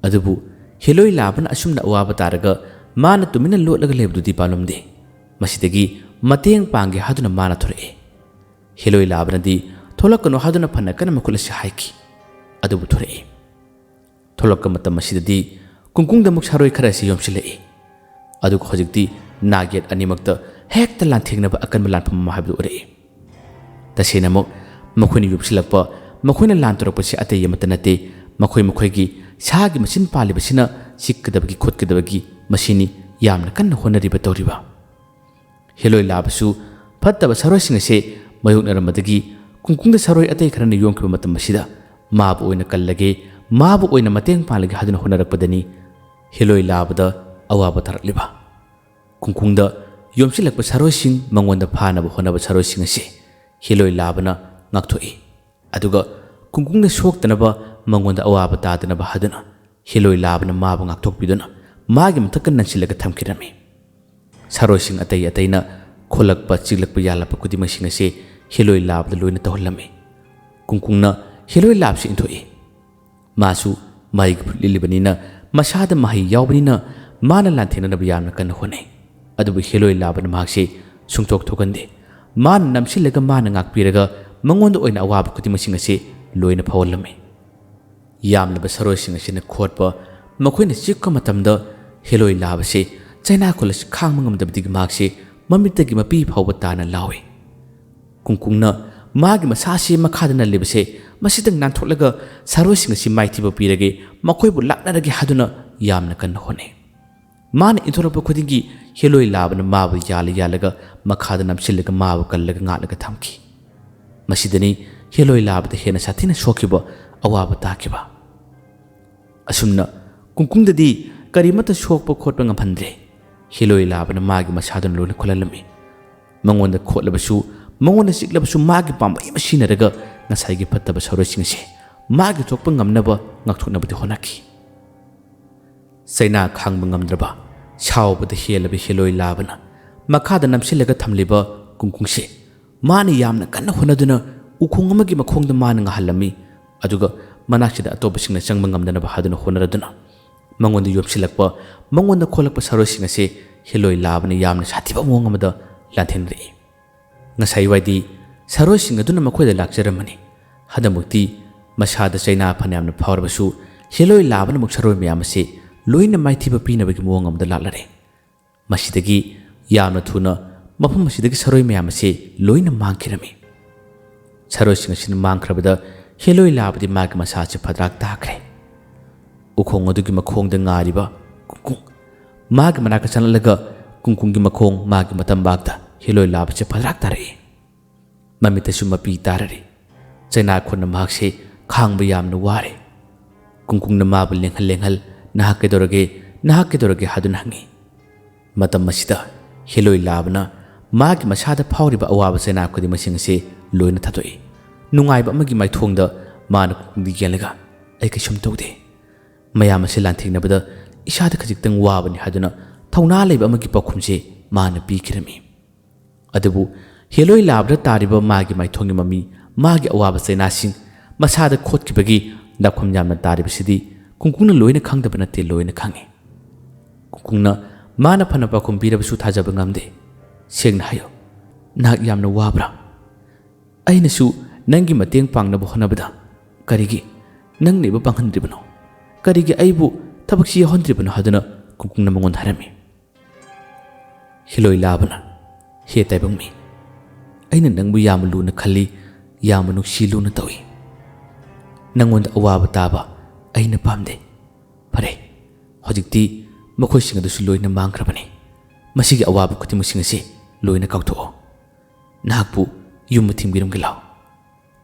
ꯑꯗꯨꯕꯨ ꯍꯦꯂꯣꯏ ꯂꯥꯕꯅ ꯑꯁꯨꯝꯅ ꯑꯋꯥꯕ ꯇꯥꯔꯒ ꯃꯥꯅ ꯇꯨꯃꯤꯟꯅ ꯂꯣꯠꯂꯒ ꯂꯩꯕꯗꯨꯗꯤ ꯄꯥꯝꯂꯝꯗꯦ꯫ ꯃꯁꯤꯗꯒꯤ ꯃꯇꯦꯡ ꯄꯥꯡꯒꯦ ꯍꯥꯏꯗꯨꯅ ꯃꯥꯅ ꯊꯣꯔꯛꯏ꯫ ꯍꯦꯂꯣꯏ ꯂꯥꯕꯅꯗꯤ ꯊꯣꯛꯂꯛꯀꯅꯨ ꯍꯥꯏꯗꯨꯅ ꯐꯅ ꯀꯟꯅ ꯃꯈꯨꯠ ꯑꯁꯤ ꯍꯥꯏꯈꯤ꯫ ꯑꯗꯨꯕꯨ ꯊꯣꯔꯛꯏ꯫ ꯊꯣꯛꯂꯛꯄ ꯃꯇꯝ ꯑꯁꯤꯗꯗꯤ ꯀꯨꯡꯀꯨꯡꯗ ꯑꯃꯨꯛ ꯁꯥꯔꯣꯏ ꯈꯔ ꯑꯁꯤ ꯌꯣꯝꯁꯤꯜꯂꯛꯏ꯫ ꯑꯗꯨꯒ ꯍꯧꯖꯤꯛꯇꯤ ꯅꯥꯒꯦꯠ ꯑꯅꯤꯃꯛꯇ ꯍꯦꯛꯇ ꯂꯥꯟꯊꯦꯡꯅꯕ ꯑꯀꯟꯕ ꯂꯥꯟꯐꯝ ꯑꯃ ꯍꯥꯏꯕꯗꯨ ꯑꯣꯏꯔꯛꯏ꯫ ꯇꯁꯦꯡꯅꯃꯛ ꯃꯈꯣꯏꯅ ꯌꯣꯝꯁꯤꯜꯂꯛꯄ, ꯃꯈꯣꯏꯅ ꯂꯥꯟ ꯇꯧꯔꯛꯄꯁꯤ ꯑꯇꯩ ꯑꯃꯠꯇ ꯅꯠꯇꯦ, ꯃꯈꯣꯏ ꯃꯈꯣꯏꯒꯤ ꯁꯥꯒꯤ ꯃꯆꯤꯟ ꯄꯥꯜꯂꯤꯕꯁꯤꯅ ꯆꯤꯛꯀꯗꯕꯒꯤ ꯈꯣꯠꯀꯗꯕꯒꯤ ꯃꯁꯤꯅꯤ ꯌꯥꯝꯅ ꯀꯟꯅ ꯍꯣꯠꯅꯔꯤꯕ ꯇꯧꯔꯤꯕ꯫ ꯍꯦꯂꯣꯏ ꯂꯥꯕꯁꯨ ꯐꯠꯇꯕ ꯁꯥꯔꯣꯏꯁꯤꯡ ꯑꯁꯦ ꯃꯥꯌꯣꯛꯅꯔꯝꯕꯗꯒꯤ ꯀꯨꯡꯀꯨꯡꯗ ꯁꯥꯔꯣꯏ ꯑꯇꯩ ꯈꯔꯅ ꯌꯣꯝꯈꯤꯕ ꯃꯇꯝ ꯑꯁꯤꯗ ꯃꯥꯕꯨ ꯑꯣꯏꯅ ꯀꯜꯂꯒꯦ, ꯃꯥꯕꯨ ꯑꯣꯏꯅ ꯃꯇꯦꯡ ꯄꯥꯡꯂꯒꯦ ꯍꯥꯏꯗꯨꯅ ꯍꯣꯠꯅꯔꯛꯄꯗꯅꯤ ꯍꯦꯂꯣꯏ ꯂꯥꯕꯗ ꯑꯋꯥꯕ ꯇꯥꯔꯛꯂꯤꯕ꯫ ꯀꯨꯡꯀꯨꯡꯗ ꯌꯣꯝꯁꯤꯜꯂꯛꯄ ꯁꯥꯔꯣꯏꯁꯤꯡ, ꯃꯉꯣꯟꯗ ꯐꯥꯅꯕ ꯍꯣꯠꯅꯕ ꯁꯥꯔꯣꯏꯁꯤꯡ ꯑꯁꯤ ꯍꯦꯂꯣꯏ ꯂꯥꯕꯅ ꯉꯥꯛꯊꯣꯛꯏ꯫ ꯑꯗꯨꯒ ꯀꯨꯡꯀꯨꯡꯗ ꯁꯣꯛꯇꯅꯕ, ꯃꯉꯣꯟꯗ ꯑꯋꯥꯕ ꯇꯥꯗꯅꯕ ꯍꯥꯏꯗꯨꯅ ꯍꯦꯂꯣꯏ ꯂꯥꯕꯅ ꯃꯥꯕꯨ ꯉꯥꯛꯊꯣꯛꯄꯤꯗꯨꯅ ꯃꯥꯒꯤ ꯃꯊꯛꯇ ꯅꯟꯁꯤꯜꯂꯒ ꯊꯝꯈꯤꯔꯝꯃꯤ꯫ ꯁꯥꯔꯣꯏꯁꯤꯡ ꯑꯇꯩ ꯑꯇꯩꯅ ꯈꯣꯠꯂꯛꯄ, ꯆꯤꯛꯂꯛꯄ, ꯌꯥꯜꯂꯛꯄ ꯈꯨꯗꯤꯡꯃꯛꯁꯤꯡ ꯑꯁꯤ ꯍꯦꯂꯣꯏ ꯂꯥꯕꯗ ꯂꯣꯏꯅ ꯇꯧꯍꯜꯂꯝꯃꯤ꯫ ꯀꯨꯡꯀꯨꯡꯅ ꯍꯦꯂꯣꯏ ꯂꯥꯕꯁꯤ ꯏꯟꯊꯣꯛꯏ꯫ ꯃꯥꯁꯨ ꯃꯍꯩꯒꯤ ꯐꯨꯔꯨꯞ ꯂꯤꯠꯂꯤꯕꯅꯤꯅ, ꯃꯁꯥꯗ ꯃꯍꯩ ꯌꯥꯎꯕꯅꯤꯅ ꯃꯥꯅ ꯂꯥꯟꯊꯦꯡꯅꯅꯕ ꯌꯥꯝꯅ ꯀꯟꯅ ꯍꯣꯠꯅꯩ꯫ ꯑꯗꯨꯕꯨ ꯍꯦꯂꯣꯏ ꯂꯥꯕꯅ ꯃꯍꯥꯛꯁꯤ ꯁꯨꯡꯊꯣꯛ ꯊꯣꯛꯍꯟꯗꯦ꯫ ꯃꯥꯅ ꯅꯝꯁꯤꯜꯂꯒ, ꯃꯥꯅ ꯉꯥꯛꯄꯤꯔꯒ ꯃꯉꯣꯟꯗ ꯑꯣꯏꯅ ꯑꯋꯥꯕ ꯈꯨꯗꯤꯡꯃꯛꯁꯤꯡ ꯑꯁꯤ ꯂꯣꯏꯅ ꯐꯥꯎꯍꯜꯂꯝꯃꯤ꯫ ꯌꯥꯝꯂꯕ ꯁꯥꯔꯣꯏꯁꯤꯡ ꯑꯁꯤꯅ ꯈꯣꯠꯄ, ꯃꯈꯣꯏꯅ ꯆꯤꯛꯄ ꯃꯇꯝꯗ ꯍꯦꯂꯣꯏ ꯂꯥꯕꯁꯤ ꯆꯩꯅꯥꯈꯣꯜ ꯑꯁꯤ ꯈꯥꯡꯕ ꯉꯝꯗꯕꯗꯒꯤ ꯃꯍꯥꯛꯁꯤ ꯃꯃꯤꯠꯇꯒꯤ ꯃꯄꯤ ꯐꯥꯎꯕ ꯇꯥꯅ ꯂꯥꯎꯏ꯫ ꯀꯨꯡꯀꯨꯡꯅ ꯃꯥꯒꯤ ꯃꯁꯥꯁꯤ ꯃꯈꯥꯗ ꯅꯜꯂꯤꯕꯁꯦ ꯃꯁꯤꯗꯪ ꯅꯥꯟꯊꯣꯛꯂꯒ ꯁꯥꯔꯣꯏꯁꯤꯡ ꯑꯁꯤ ꯃꯥꯏꯊꯤꯕ ꯄꯤꯔꯒꯦ, ꯃꯈꯣꯏꯕꯨ ꯂꯥꯛꯅꯔꯒꯦ ꯍꯥꯏꯗꯨꯅ ꯌꯥꯝꯅ ꯀꯟꯅ ꯍꯣꯠꯅꯩ꯫ ꯃꯥꯅ ꯏꯟꯊꯣꯔꯛꯄ ꯈꯨꯗꯤꯡꯒꯤ ꯍꯦꯂꯣꯏ ꯂꯥꯕꯅ ꯃꯥꯕꯨ ꯌꯥꯜꯂ ꯌꯥꯜꯂꯒ ꯃꯈꯥꯗ ꯅꯝꯁꯤꯜꯂꯒ ꯃꯥꯕꯨ ꯀꯜꯂꯒ ꯉꯥꯛꯂꯒ ꯊꯝꯈꯤ꯫ ꯃꯁꯤꯗꯅꯤ ꯍꯦꯂꯣꯏ ꯂꯥꯕꯗ ꯍꯦꯟꯅ ꯁꯥꯊꯤꯅ ꯁꯣꯛꯈꯤꯕ, ꯑꯋꯥꯕ ꯇꯥꯈꯤꯕ꯫ ꯑꯁꯨꯝꯅ ꯀꯨꯡꯀꯨꯡꯗꯗꯤ ꯀꯔꯤꯃꯠꯇ ꯁꯣꯛꯄ ꯈꯣꯠꯄ ꯉꯝꯍꯟꯗ꯭ꯔꯦ꯫ ꯍꯦꯂꯣꯏ ꯂꯥꯕꯅ ꯃꯥꯒꯤ ꯃꯁꯥꯗꯨꯅ ꯂꯣꯏꯅ ꯈꯣꯜꯍꯜꯂꯝꯃꯤ꯫ ꯃꯉꯣꯟꯗ ꯈꯣꯠꯂꯕꯁꯨ, ꯃꯉꯣꯟꯗ ꯆꯤꯛꯂꯕꯁꯨ ꯃꯥꯒꯤ ꯄꯥꯝꯕꯩ ꯑꯃ ꯁꯤꯖꯤꯟꯅꯔꯒ ꯉꯁꯥꯏꯒꯤ ꯐꯠꯇꯕ ꯁꯥꯔꯣꯏꯁꯤꯡ ꯑꯁꯤ ꯃꯥꯒꯤ ꯊꯣꯛꯄ ꯉꯝꯅꯕ ꯉꯥꯛꯊꯣꯛꯅꯕꯗꯤ ꯍꯣꯠꯅꯈꯤ꯫ ꯆꯩꯅꯥ ꯈꯥꯡꯕ ꯉꯝꯗ꯭ꯔꯕ, ꯁꯥꯎꯕꯗ ꯍꯦꯜꯂꯕ ꯍꯦꯂꯣꯏ ꯂꯥꯕꯅ ꯃꯈꯥꯗ ꯅꯝꯁꯤꯜꯂꯒ ꯊꯝꯂꯤꯕ ꯀꯨꯡꯀꯨꯡꯁꯦ ꯃꯥꯅ ꯌꯥꯝꯅ ꯀꯟꯅ ꯍꯣꯠꯅꯗꯨꯅ ꯎꯈꯣꯡ ꯑꯃꯒꯤ ꯃꯈꯣꯡꯗ ꯃꯥꯅ ꯉꯥꯍꯜꯂꯝꯃꯤ꯫ ꯑꯗꯨꯒ ꯃꯅꯥꯛꯁꯤꯗ ꯑꯇꯣꯞꯄꯁꯤꯡꯅ ꯆꯪꯕ ꯉꯝꯗꯅꯕ ꯍꯥꯏꯗꯨꯅ ꯍꯣꯠꯅꯔꯗꯨꯅ ꯃꯉꯣꯟꯗ ꯌꯣꯝꯁꯤꯜꯂꯛꯄ, ꯃꯉꯣꯟꯗ ꯈꯣꯠꯂꯛꯄ ꯁꯥꯔꯣꯏꯁꯤꯡ ꯑꯁꯦ ꯍꯦꯂꯣꯏ ꯂꯥꯕꯅ ꯌꯥꯝꯅ ꯁꯥꯊꯤꯕ ꯃꯑꯣꯡ ꯑꯃꯗ ꯂꯥꯟꯊꯦꯡꯅꯔꯛꯏ꯫ ꯉꯁꯥꯏ ꯋꯥꯏꯗꯤ ꯁꯥꯔꯣꯏꯁꯤꯡ ꯑꯗꯨꯅ ꯃꯈꯣꯏꯗ ꯂꯥꯛꯆꯔꯝꯕꯅꯤ꯫ ꯍꯟꯗꯛꯃꯨꯛꯇꯤ ꯃꯁꯥꯗ ꯆꯩꯅꯥ ꯐꯅꯌꯥꯝꯅ ꯐꯥꯎꯔꯕꯁꯨ, ꯍꯦꯂꯣꯏ ꯂꯥꯕꯅ ꯑꯃꯨꯛ ꯁꯥꯔꯣꯏ ꯃꯌꯥꯝ ꯑꯁꯤ ꯂꯣꯏꯅ ꯃꯥꯏꯊꯤꯕ ꯄꯤꯅꯕꯒꯤ ꯃꯑꯣꯡ ꯑꯃꯗ ꯂꯥꯛꯂꯔꯦ꯫ ꯃꯁꯤꯗꯒꯤ ꯌꯥꯝꯅ ꯊꯨꯅ ꯃꯐꯝ ꯑꯁꯤꯗꯒꯤ ꯁꯥꯔꯣꯏ ꯃꯌꯥꯝ ꯑꯁꯤ ꯂꯣꯏꯅ ꯃꯥꯡꯈꯤꯔꯝꯃꯤ꯫ ꯁꯥꯔꯣꯏꯁꯤꯡ ꯑꯁꯤꯅ ꯃꯥꯡꯈ꯭ꯔꯕꯗ ꯍꯦꯂꯣꯏ ꯂꯥꯕꯗꯤ ꯃꯥꯒꯤ ꯃꯁꯥ ꯑꯁꯤ ꯐꯗ꯭ꯔꯥꯛ ꯇꯥꯈ꯭ꯔꯦ꯫ ꯎꯈꯣꯡ ꯑꯗꯨꯒꯤ ꯃꯈꯣꯡꯗ ꯉꯥꯔꯤꯕ ꯀꯨꯡꯀꯨꯡ ꯃꯥꯒꯤ ꯃꯅꯥꯛꯇ ꯆꯪꯂꯛꯂꯒ ꯀꯨꯡꯀꯨꯡꯒꯤ ꯃꯈꯣꯡ ꯃꯥꯒꯤ ꯃꯇꯝꯕꯥꯛꯇ ꯍꯦꯂꯣꯏ ꯂꯥꯕꯁꯦ ꯐꯗ꯭ꯔꯥꯛ ꯇꯥꯔꯛꯏ꯫ ꯃꯃꯤꯠꯇꯁꯨ ꯃꯄꯤ ꯇꯥꯔꯔꯤ꯫ ꯆꯩꯅꯥꯈꯣꯟꯅ ꯃꯍꯥꯛꯁꯦ ꯈꯥꯡꯕ ꯌꯥꯝꯅ ꯋꯥꯔꯦ꯫ ꯀꯨꯡꯀꯨꯡꯅ ꯃꯥꯕꯨ ꯂꯦꯡꯍꯜ ꯂꯦꯡꯍꯜ, "ꯅꯍꯥꯛ ꯀꯩꯗꯧꯔꯒꯦ? ꯅꯍꯥꯛ ꯀꯩꯗꯧꯔꯒꯦ?" ꯍꯥꯏꯗꯨꯅ ꯍꯪꯉꯤ꯫ ꯃꯇꯝ ꯑꯁꯤꯗ ꯍꯦꯂꯣꯏ ꯂꯥꯕꯅ ꯃꯥꯒꯤ ꯃꯁꯥꯗ ꯐꯥꯎꯔꯤꯕ ꯑꯋꯥꯕ ꯆꯩꯅꯥ ꯈꯨꯗꯤꯡꯃꯛꯁꯤꯡ ꯑꯁꯤ ꯂꯣꯏꯅ ꯊꯥꯗꯣꯛꯏ꯫ ꯅꯨꯡꯉꯥꯏꯕ ꯑꯃꯒꯤ ꯃꯥꯏꯊꯣꯡꯗ ꯃꯥꯅ ꯀꯨꯡꯀꯨꯡꯗ ꯌꯦꯡꯂꯒ, "ꯑꯩ ꯀꯩꯁꯨꯝ ꯇꯧꯗꯦ꯫ ꯃꯌꯥꯝ ꯑꯁꯤ ꯂꯥꯟꯊꯦꯡꯅꯕꯗ ꯏꯁꯥꯗ ꯈꯖꯤꯛꯇꯪ ꯋꯥꯕꯅꯤ" ꯍꯥꯏꯗꯨꯅ ꯊꯧꯅꯥ ꯂꯩꯕ ꯑꯃꯒꯤ ꯄꯥꯎꯈꯨꯝꯁꯦ ꯃꯥꯅ ꯄꯤꯈꯤꯔꯝꯃꯤ꯫ ꯑꯗꯨꯕꯨ ꯍꯦꯂꯣꯏ ꯂꯥꯕꯗ ꯇꯥꯔꯤꯕ ꯃꯥꯒꯤ ꯃꯥꯏꯊꯣꯡꯒꯤ ꯃꯃꯤ, ꯃꯥꯒꯤ ꯑꯋꯥꯕ ꯆꯩꯅꯥꯁꯤꯡ, ꯃꯁꯥꯗ ꯈꯣꯠꯈꯤꯕꯒꯤ ꯂꯥꯛꯐꯝ ꯌꯥꯝꯅ ꯇꯥꯔꯤꯕꯁꯤꯗꯤ ꯀꯨꯡꯀꯨꯡꯅ ꯂꯣꯏꯅ ꯈꯪꯗꯕ ꯅꯠꯇꯦ, ꯂꯣꯏꯅ ꯈꯪꯏ꯫ ꯀꯨꯡꯀꯨꯡꯅ ꯃꯥꯅ ꯐꯅ ꯄꯥꯎꯈꯨꯝ ꯄꯤꯔꯕꯁꯨ ꯊꯥꯖꯕ ꯉꯝꯗꯦ꯫ "ꯁꯦꯡꯅ ꯍꯥꯏꯌꯨ, ꯅꯍꯥꯛ ꯌꯥꯝꯅ ꯋꯥꯕ꯭ꯔꯥ? ꯑꯩꯅꯁꯨ ꯅꯪꯒꯤ ꯃꯇꯦꯡ ꯄꯥꯡꯅꯕ ꯍꯣꯠꯅꯕꯗ ꯀꯔꯤꯒꯤ ꯅꯪꯅ ꯑꯩꯕꯨ ꯄꯥꯡꯍꯟꯗ꯭ꯔꯤꯕꯅꯣ? ꯀꯔꯤꯒꯤ ꯑꯩꯕꯨ ꯊꯕꯛꯁꯤ ꯌꯥꯎꯍꯟꯗ꯭ꯔꯤꯕꯅꯣ?" ꯍꯥꯏꯗꯨꯅ ꯀꯨꯡꯀꯨꯡꯅ ꯃꯉꯣꯟꯗ ꯍꯥꯏꯔꯝꯃꯤ꯫ ꯍꯤꯂꯣꯏ ꯂꯥꯕꯅ, "ꯍꯦ ꯇꯥꯏꯕꯪꯃꯤ, ꯑꯩꯅ ꯅꯪꯕꯨ ꯌꯥꯝꯅ ꯂꯨꯅ ꯈꯜꯂꯤ, ꯌꯥꯝꯅ ꯅꯨꯡꯁꯤ ꯂꯨꯅ ꯇꯧꯏ꯫ ꯅꯪꯉꯣꯟꯗ ꯑꯋꯥꯕ ꯇꯥꯕ ꯑꯩꯅ ꯄꯥꯝꯗꯦ꯫ ꯐꯔꯦ, ꯍꯧꯖꯤꯛꯇꯤ ꯃꯈꯣꯏꯁꯤꯡ ꯑꯗꯨꯁꯨ ꯂꯣꯏꯅ ꯃꯥꯡꯈ꯭ꯔꯕꯅꯤ꯫ ꯃꯁꯤꯒꯤ ꯑꯋꯥꯕ ꯈꯨꯗꯤꯡꯃꯛꯁꯤꯡ ꯑꯁꯤ ꯂꯣꯏꯅ ꯀꯥꯎꯊꯣꯛꯑꯣ꯫ ꯅꯍꯥꯛꯄꯨ ꯌꯨꯝꯗ ꯊꯤꯟꯕꯤꯔꯝꯒꯦ ꯂꯥꯎ꯫"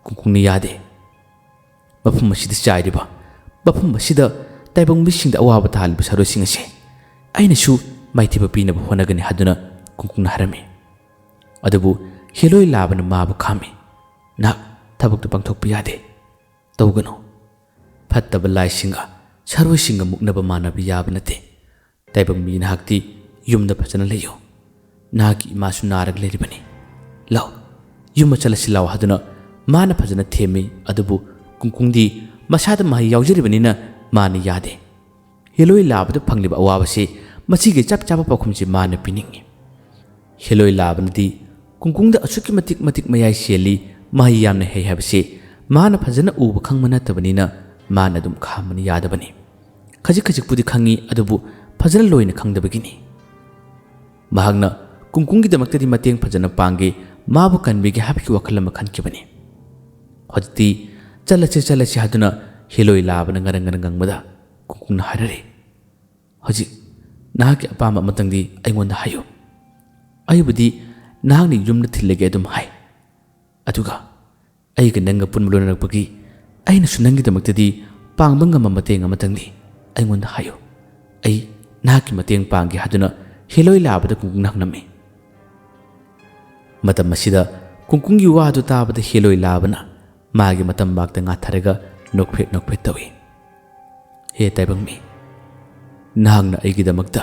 ꯀꯨꯡꯀꯨꯡꯅ ꯌꯥꯗꯦ꯫ ꯃꯐꯝ ꯑꯁꯤꯗ ꯆꯥꯏꯔꯤꯕ, ꯃꯐꯝ ꯑꯁꯤꯗ ꯇꯥꯏꯕꯪ ꯃꯤꯁꯤꯡꯗ ꯑꯋꯥꯕ ꯇꯥꯍꯜꯂꯤꯕ ꯁꯥꯔꯣꯏꯁꯤꯡ ꯑꯁꯦ ꯑꯩꯅꯁꯨ ꯃꯥꯏꯊꯤꯕ ꯄꯤꯅꯕ ꯍꯣꯠꯅꯒꯅꯤ ꯍꯥꯏꯗꯨꯅ ꯀꯨꯡꯀꯨꯡꯅ ꯍꯥꯏꯔꯝꯃꯤ꯫ ꯑꯗꯨꯕꯨ ꯍꯦꯂꯣꯏ ꯂꯥꯕꯅ ꯃꯥꯕꯨ ꯈꯥꯝꯃꯤ꯫ "ꯅꯍꯥꯛ ꯊꯕꯛꯇꯨ ꯄꯥꯡꯊꯣꯛꯄ ꯌꯥꯗꯦ꯫ ꯇꯧꯒꯅꯨ꯫ ꯐꯠꯇꯕ ꯂꯥꯏꯁꯤꯡꯒ ꯁꯥꯔꯣꯏꯁꯤꯡꯒ ꯃꯨꯛꯅꯕ ꯃꯥꯟꯅꯕ ꯌꯥꯕ ꯅꯠꯇꯦ꯫ ꯇꯥꯏꯕꯪ ꯃꯤ ꯅꯍꯥꯛꯇꯤ ꯌꯨꯝꯗ ꯐꯖꯅ ꯂꯩꯌꯨ꯫ ꯅꯍꯥꯛꯀꯤ ꯏꯃꯥꯁꯨ ꯅꯥꯔꯒ ꯂꯩꯔꯤꯕꯅꯤ꯫ ꯂꯥꯎ, ꯌꯨꯝꯗ ꯆꯠꯂꯁꯤ ꯂꯥꯎ" ꯍꯥꯏꯗꯨꯅ ꯃꯥꯅ ꯐꯖꯅ ꯊꯦꯝꯃꯤ꯫ ꯑꯗꯨꯕꯨ ꯀꯨꯡꯀꯨꯡꯗꯤ ꯃꯁꯥꯗ ꯃꯍꯩ ꯌꯥꯎꯖꯔꯤꯕꯅꯤꯅ ꯃꯥꯅ ꯌꯥꯗꯦ꯫ ꯍꯦꯂꯣꯏ ꯂꯥꯕꯗ ꯐꯪꯂꯤꯕ ꯑꯋꯥꯕꯁꯤ ꯃꯁꯤꯒꯤ ꯆꯞ ꯆꯥꯕ ꯄꯥꯎꯈꯨꯝꯁꯤ ꯃꯥꯅ ꯄꯤꯅꯤꯡꯏ꯫ ꯍꯦꯂꯣꯏ ꯂꯥꯕꯅꯗꯤ ꯀꯨꯡꯀꯨꯡꯗ ꯑꯁꯨꯛꯀꯤ ꯃꯇꯤꯛ ꯃꯇꯤꯛ ꯃꯌꯥꯏ ꯁꯦꯜꯂꯤ, ꯃꯍꯩ ꯌꯥꯝꯅ ꯍꯩ ꯍꯥꯏꯕꯁꯤ ꯃꯥꯅ ꯐꯖꯅ ꯎꯕ ꯈꯪꯕ ꯅꯠꯇꯕꯅꯤꯅ ꯃꯥꯅ ꯑꯗꯨꯝ ꯈꯥꯝꯕꯅ ꯌꯥꯗꯕꯅꯤ꯫ ꯈꯖꯤꯛ ꯈꯖꯤꯛꯄꯨꯗꯤ ꯈꯪꯏ, ꯑꯗꯨꯕꯨ ꯐꯖꯅ ꯂꯣꯏꯅ ꯈꯪꯗꯕꯒꯤꯅꯤ꯫ ꯃꯍꯥꯛꯅ ꯀꯨꯡꯀꯨꯡꯒꯤꯗꯃꯛꯇꯗꯤ ꯃꯇꯦꯡ ꯐꯖꯅ ꯄꯥꯡꯒꯦ, ꯃꯥꯕꯨ ꯀꯟꯕꯤꯒꯦ ꯍꯥꯏꯕꯒꯤ ꯋꯥꯈꯜ ꯑꯃ ꯈꯟꯈꯤꯕꯅꯤ꯫ ꯍꯧꯖꯤꯛꯇꯤ "ꯆꯠꯂꯁꯤ, ꯆꯠꯂꯁꯤ" ꯍꯥꯏꯗꯨꯅ ꯍꯦꯂꯣꯏ ꯂꯥꯕꯅ ꯉꯔꯪ ꯉꯔꯪ ꯉꯪꯕꯗ ꯀꯨꯡꯀꯨꯡꯅ ꯍꯥꯏꯔꯔꯤ, "ꯍꯧꯖꯤꯛ ꯅꯍꯥꯛꯀꯤ ꯑꯄꯥꯝꯕ ꯑꯃꯇꯪꯗꯤ ꯑꯩꯉꯣꯟꯗ ꯍꯥꯏꯌꯨ꯫ ꯑꯩꯕꯨꯗꯤ ꯅꯍꯥꯛꯅ ꯌꯨꯝꯗ ꯊꯤꯜꯂꯒꯦ ꯑꯗꯨꯝ ꯍꯥꯏ꯫ ꯑꯗꯨꯒ ꯑꯩꯒ ꯅꯪꯒ ꯄꯨꯟꯕ ꯂꯣꯏꯅꯔꯛꯄꯒꯤ ꯑꯩꯅꯁꯨ ꯅꯪꯒꯤꯗꯃꯛꯇꯗꯤ ꯄꯥꯡꯕ ꯉꯝꯕ ꯃꯇꯦꯡ ꯑꯃꯇꯪꯗꯤ ꯑꯩꯉꯣꯟꯗ ꯍꯥꯏꯌꯨ꯫ ꯑꯩ ꯅꯍꯥꯛꯀꯤ ꯃꯇꯦꯡ ꯄꯥꯡꯒꯦ" ꯍꯥꯏꯗꯨꯅ ꯍꯦꯂꯣꯏ ꯂꯥꯕꯗ ꯀꯨꯡꯀꯨꯡꯅ ꯍꯪꯂꯝꯃꯤ꯫ ꯃꯇꯝ ꯑꯁꯤꯗ ꯀꯨꯡꯀꯨꯡꯒꯤ ꯋꯥꯗꯨ ꯇꯥꯕꯗ ꯍꯦꯂꯣꯏ ꯂꯥꯕꯅ ꯃꯥꯒꯤ ꯃꯇꯝꯕꯥꯛꯇ ꯉꯥꯊꯔꯒ ꯅꯣꯛꯐꯦꯠ ꯅꯣꯛꯐꯦꯠ ꯇꯧꯏ꯫ "ꯍꯦ ꯇꯥꯏꯕꯪ ꯃꯤ, ꯅꯍꯥꯛꯅ ꯑꯩꯒꯤꯗꯃꯛꯇ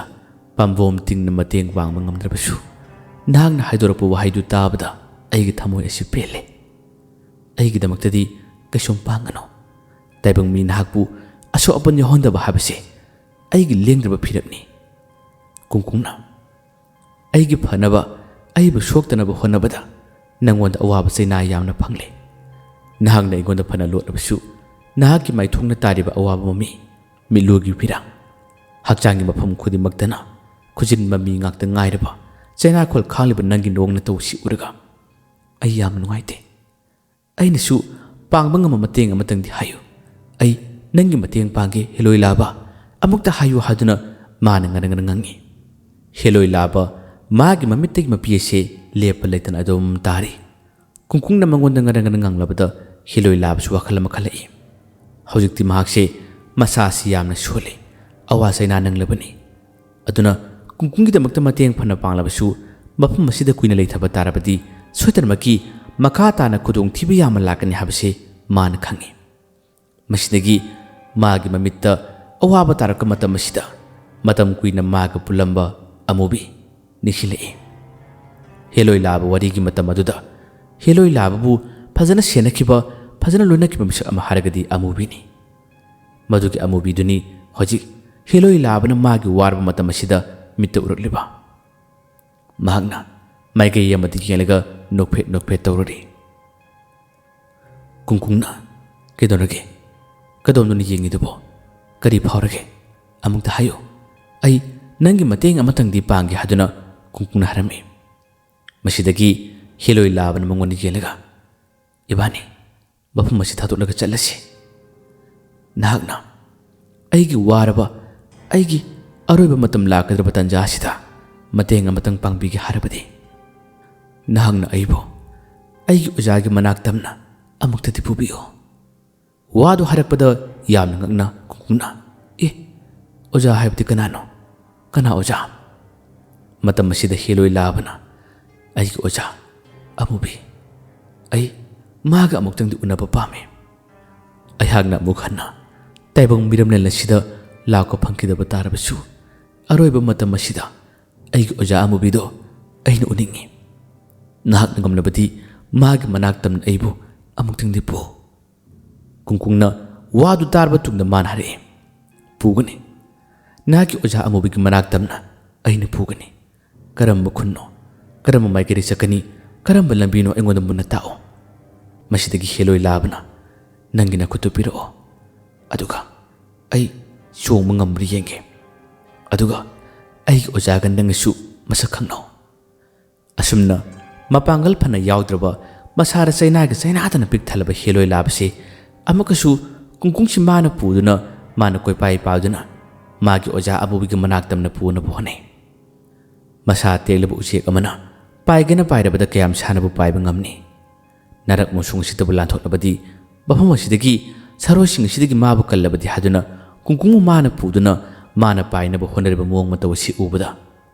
ꯄꯥꯝꯕꯣꯝ ꯇꯤꯡꯅ ꯃꯇꯦꯡ ꯄꯥꯡꯕ ꯉꯝꯗ꯭ꯔꯕꯁꯨ, ꯅꯍꯥꯛꯅ ꯍꯥꯏꯗꯣꯔꯛꯄ ꯋꯥꯍꯩꯗꯨ ꯇꯥꯕꯗ ꯑꯩꯒꯤ ꯊꯃꯣꯏ ꯑꯁꯤ ꯄꯦꯜꯂꯦ꯫ ꯑꯩꯒꯤꯗꯃꯛꯇꯗꯤ ꯀꯩꯁꯨꯝ ꯄꯥꯡꯒꯅꯨ꯫ ꯇꯥꯏꯕꯪ ꯃꯤ ꯅꯍꯥꯛꯄꯨ ꯑꯁꯣꯛ ꯑꯄꯟ ꯌꯥꯎꯍꯟꯗꯕ ꯍꯥꯏꯕꯁꯦ ꯑꯩꯒꯤ ꯂꯦꯡꯗ꯭ꯔꯕ ꯐꯤꯔꯦꯞꯅꯤ꯫ ꯀꯨꯡꯀꯨꯡꯅ ꯑꯩꯒꯤ ꯐꯅꯕ, ꯑꯩꯕꯨ ꯁꯣꯛꯇꯅꯕ ꯍꯣꯠꯅꯕꯗ ꯅꯪꯉꯣꯟꯗ ꯑꯋꯥꯕ ꯆꯩꯅꯥ ꯌꯥꯝꯅ ꯐꯪꯂꯦ꯫ ꯅꯍꯥꯛꯅ ꯑꯩꯉꯣꯟꯗ ꯐꯅ ꯂꯣꯠꯂꯕꯁꯨ, ꯅꯍꯥꯛꯀꯤ ꯃꯥꯏꯊꯣꯡꯅ ꯇꯥꯔꯤꯕ ꯑꯋꯥꯕ ꯃꯃꯤ ꯃꯤꯠꯂꯨꯒꯤ ꯐꯤꯔꯥꯡ, ꯍꯛꯆꯥꯡꯒꯤ ꯃꯐꯝ ꯈꯨꯗꯤꯡꯃꯛꯇꯅ ꯈꯨꯖꯤꯟ ꯃꯃꯤ ꯉꯥꯛꯇ ꯉꯥꯏꯔꯕ ꯆꯩꯅꯥꯈꯣꯜ ꯈꯥꯡꯂꯤꯕ ꯅꯪꯒꯤ ꯅꯑꯣꯡ ꯅꯇꯧ ꯑꯁꯤ ꯎꯔꯒ ꯑꯩ ꯌꯥꯝꯅ ꯅꯨꯡꯉꯥꯏꯇꯦ꯫ ꯑꯩꯅꯁꯨ ꯄꯥꯡꯕ ꯉꯝꯕ ꯃꯇꯦꯡ ꯑꯃꯇꯪꯗꯤ ꯍꯥꯏꯌꯨ꯫ ꯑꯩ ꯅꯪꯒꯤ ꯃꯇꯦꯡ ꯄꯥꯡꯒꯦ, ꯍꯦꯂꯣꯏ ꯂꯥꯕ꯫ ꯑꯃꯨꯛꯇ ꯍꯥꯏꯌꯨ" ꯍꯥꯏꯗꯨꯅ ꯃꯥꯅ ꯉꯔꯪ ꯉꯔꯪ ꯉꯪꯉꯤ꯫ ꯍꯦꯂꯣꯏ ꯂꯥꯕ ꯃꯥꯒꯤ ꯃꯃꯤꯠꯇꯒꯤ ꯃꯄꯤ ꯑꯁꯦ ꯂꯦꯞꯄ ꯂꯩꯇꯅ ꯑꯗꯨꯝ ꯇꯥꯔꯤ꯫ ꯀꯨꯡꯀꯨꯡꯅ ꯃꯉꯣꯟꯗ ꯉꯔꯪ ꯉꯔꯪ ꯉꯪꯂꯕꯗ ꯍꯦꯂꯣꯏ ꯂꯥꯕꯁꯨ ꯋꯥꯈꯜ ꯑꯃ ꯈꯜꯂꯛꯏ꯫ ꯍꯧꯖꯤꯛꯇꯤ ꯃꯍꯥꯛꯁꯦ ꯃꯁꯥꯁꯤ ꯌꯥꯝꯅ ꯁꯣꯜꯂꯤ꯫ ꯑꯋꯥ ꯆꯩꯅꯥ ꯅꯪꯂꯕꯅꯤ꯫ ꯑꯗꯨꯅ ꯀꯨꯡꯀꯨꯡꯒꯤꯗꯃꯛꯇ ꯃꯇꯦꯡ ꯐꯅ ꯄꯥꯡꯂꯕꯁꯨ, ꯃꯐꯝ ꯑꯁꯤꯗ ꯀꯨꯏꯅ ꯂꯩꯊꯕ ꯇꯥꯔꯕꯗꯤ ꯁꯣꯏꯗꯅꯃꯛꯀꯤ ꯃꯈꯥ ꯇꯥꯅ ꯈꯨꯗꯣꯡꯊꯤꯕ ꯌꯥꯝꯅ ꯂꯥꯛꯀꯅꯤ ꯍꯥꯏꯕꯁꯤ ꯃꯥꯅ ꯈꯪꯏ꯫ ꯃꯁꯤꯗꯒꯤ ꯃꯥꯒꯤ ꯃꯃꯤꯠꯇ ꯑꯋꯥꯕ ꯇꯥꯔꯛꯄ ꯃꯇꯝ ꯑꯁꯤꯗ, ꯃꯇꯝ ꯀꯨꯏꯅ ꯃꯥꯒ ꯄꯨꯜꯂꯝꯕ ꯑꯃꯨꯕꯤ ꯅꯤꯡꯁꯤꯡꯂꯛꯏ꯫ ꯍꯦꯂꯣꯏ ꯂꯥꯕ ꯋꯥꯔꯤꯒꯤ ꯃꯇꯝ ꯑꯗꯨꯗ ꯍꯦꯂꯣꯏ ꯂꯥꯕꯕꯨ ꯐꯖꯅ ꯁꯦꯟꯅꯈꯤꯕ, ꯐꯖꯅ ꯂꯣꯏꯅꯈꯤꯕ ꯃꯤꯁꯛ ꯑꯃ ꯍꯥꯏꯔꯒꯗꯤ ꯑꯃꯨꯕꯤꯅꯤ꯫ ꯃꯗꯨꯒꯤ ꯑꯃꯨꯕꯤꯗꯨꯅꯤ ꯍꯧꯖꯤꯛ ꯍꯦꯂꯣꯏ ꯂꯥꯕꯅ ꯃꯥꯒꯤ ꯋꯥꯔꯕ ꯃꯇꯝ ꯑꯁꯤꯗ ꯃꯤꯠꯇ ꯎꯔꯛꯂꯤꯕ꯫ ꯃꯍꯥꯛꯅ ꯃꯥꯏꯀꯩ ꯑꯃꯗ ꯌꯦꯡꯂꯒ ꯅꯣꯛꯐꯦꯠ ꯅꯣꯛꯐꯦꯠ ꯇꯧꯔꯔꯤ꯫ ꯀꯨꯡꯀꯨꯡꯅ, "ꯀꯩꯗꯧꯔꯒꯦ? ꯀꯗꯣꯝꯗꯅꯣ ꯌꯦꯡꯉꯤꯗꯨꯕꯣ? ꯀꯔꯤ ꯐꯥꯎꯔꯒꯦ? ꯑꯃꯨꯛꯇ ꯍꯥꯏꯌꯨ꯫ ꯑꯩ ꯅꯪꯒꯤ ꯃꯇꯦꯡ ꯑꯃꯇꯪꯗꯤ ꯄꯥꯡꯒꯦ" ꯍꯥꯏꯗꯨꯅ ꯀꯨꯡꯀꯨꯡꯅ ꯍꯥꯏꯔꯝꯃꯤ꯫ ꯃꯁꯤꯗꯒꯤ ꯍꯦꯂꯣꯏ ꯂꯥꯕꯅ ꯃꯉꯣꯟꯗ ꯌꯦꯡꯂꯒ, "ꯏꯕꯥꯅꯤ ꯃꯐꯝ ꯑꯁꯤ ꯊꯥꯗꯣꯛꯂꯒ ꯆꯠꯂꯁꯤ꯫ ꯅꯍꯥꯛꯅ ꯑꯩꯒꯤ ꯋꯥꯔꯕ, ꯑꯩꯒꯤ ꯑꯔꯣꯏꯕ ꯃꯇꯝ ꯂꯥꯛꯀꯗꯧꯔꯕ ꯇꯥꯟꯖꯥ ꯑꯁꯤꯗ ꯃꯇꯦꯡ ꯑꯃꯇꯪ ꯄꯥꯡꯕꯤꯒꯦ ꯍꯥꯏꯔꯕꯗꯤ, ꯅꯍꯥꯛꯅ ꯑꯩꯕꯨ ꯑꯩꯒꯤ ꯑꯣꯖꯥꯒꯤ ꯃꯅꯥꯛ ꯇꯝꯅ ꯑꯃꯨꯛꯇꯗꯤ ꯄꯨꯕꯤꯌꯨ"꯫ ꯋꯥꯗꯨ ꯍꯥꯏꯔꯛꯄꯗ ꯌꯥꯝꯅ ꯉꯛꯅ ꯀꯨꯡꯀꯨꯡꯅ, "ꯑꯦ, ꯑꯣꯖꯥ ꯍꯥꯏꯕꯗꯤ ꯀꯅꯥꯅꯣ? ꯀꯅꯥ ꯑꯣꯖꯥ?" ꯃꯇꯝ ꯑꯁꯤꯗ ꯍꯦꯂꯣꯏ ꯂꯥꯕꯅ, "ꯑꯩꯒꯤ ꯑꯣꯖꯥ ꯑꯃꯨꯕꯤ, ꯑꯩ ꯃꯥꯒ ꯑꯃꯨꯛꯇꯪꯗꯤ ꯎꯅꯕ ꯄꯥꯝꯃꯤ꯫ ꯑꯩꯍꯥꯛꯅ ꯑꯃꯨꯛ ꯍꯟꯅ ꯇꯥꯏꯕꯪ ꯃꯤꯔꯝꯂꯦꯟ ꯑꯁꯤꯗ ꯂꯥꯛꯄ ꯐꯪꯈꯤꯗꯕ ꯇꯥꯔꯕꯁꯨ, ꯑꯔꯣꯏꯕ ꯃꯇꯝ ꯑꯁꯤꯗ ꯑꯩꯒꯤ ꯑꯣꯖꯥ ꯑꯃꯨꯕꯤꯗꯣ ꯑꯩꯅ ꯎꯅꯤꯡꯏ꯫ ꯅꯍꯥꯛꯅ ꯉꯝꯂꯕꯗꯤ ꯃꯥꯒꯤ ꯃꯅꯥꯛ ꯇꯝꯅ ꯑꯩꯕꯨ ꯑꯃꯨꯛꯇꯪꯗꯤ ꯄꯨ"꯫ ꯀꯨꯡꯀꯨꯡꯅ ꯋꯥꯗꯨ ꯇꯥꯔꯕ ꯇꯨꯡꯗ ꯃꯥꯅ ꯍꯥꯏꯔꯛꯏ, "ꯄꯨꯒꯅꯤ꯫ ꯅꯍꯥꯛꯀꯤ ꯑꯣꯖꯥ ꯑꯃꯨꯕꯤꯒꯤ ꯃꯅꯥꯛ ꯇꯝꯅ ꯑꯩꯅ ꯄꯨꯒꯅꯤ꯫ ꯀꯔꯝꯕ ꯈꯨꯟꯅꯣ? ꯀꯔꯝꯕ ꯃꯥꯏꯀꯩꯗ ꯆꯠꯀꯅꯤ? ꯀꯔꯝꯕ ꯂꯝꯕꯤꯅꯣ? ꯑꯩꯉꯣꯟꯗ ꯃꯨꯟꯅ ꯇꯥꯛꯑꯣ"꯫ ꯃꯁꯤꯗꯒꯤ ꯍꯦꯂꯣꯏ ꯂꯥꯕꯅ, "ꯅꯪꯒꯤ ꯅꯈꯨꯠꯇꯨ ꯄꯤꯔꯛꯑꯣ, ꯑꯗꯨꯒ ꯑꯩ ꯆꯣꯡꯕ ꯉꯝꯕ꯭ꯔꯥ ꯌꯦꯡꯒꯦ꯫ ꯑꯗꯨꯒ ꯑꯩꯒꯤ ꯑꯣꯖꯥꯒ ꯅꯪꯒꯁꯨ ꯃꯁꯛ ꯈꯪꯅꯧ"꯫ ꯑꯁꯨꯝꯅ ꯃꯄꯥꯡꯒꯜ ꯐꯅ ꯌꯥꯎꯗ꯭ꯔꯕ, ꯃꯁꯥꯗ ꯆꯩꯅꯥꯒꯤ ꯆꯩꯅꯥꯗꯅ ꯄꯤꯛ ꯊꯜꯂꯕ ꯍꯦꯂꯣꯏ ꯂꯥꯕꯁꯤ ꯑꯃꯨꯛꯀꯁꯨ ꯀꯨꯡꯀꯨꯡꯁꯤ ꯃꯥꯅ ꯄꯨꯗꯨꯅ, ꯃꯥꯅ ꯀꯣꯏꯄꯥꯏ ꯄꯥꯏꯗꯨꯅ ꯃꯥꯒꯤ ꯑꯣꯖꯥ ꯑꯃꯨꯕꯤꯒꯤ ꯃꯅꯥꯛ ꯇꯝꯅ ꯄꯨꯅꯕ ꯍꯣꯠꯅꯩ꯫ ꯃꯁꯥ ꯇꯦꯛꯂꯕ ꯎꯆꯦꯛ ꯑꯃꯅ ꯄꯥꯏꯒꯦꯅ ꯄꯥꯏꯔꯕꯗ ꯀꯌꯥꯝ ꯁꯥꯟꯅꯕꯨ ꯄꯥꯏꯕ ꯉꯝꯅꯤ? ꯅꯥꯔꯛ ꯃꯣꯁꯣꯡ ꯑꯁꯤꯗꯕꯨ ꯂꯥꯟꯊꯣꯛꯂꯕꯗꯤ ꯃꯐꯝ ꯑꯁꯤꯗꯒꯤ ꯁꯥꯔꯣꯏꯁꯤꯡ ꯑꯁꯤꯗꯒꯤ ꯃꯥꯕꯨ ꯀꯜꯂꯕꯗꯤ ꯍꯥꯏꯗꯨꯅ ꯀꯨꯡꯀꯨꯡꯕꯨ ꯃꯥꯅ ꯄꯨꯗꯨꯅ ꯃꯥꯅ ꯄꯥꯏꯅꯕ ꯍꯣꯠꯅꯔꯤꯕ ꯃꯑꯣꯡ ꯃꯇꯧ ꯑꯁꯤ ꯎꯕꯗ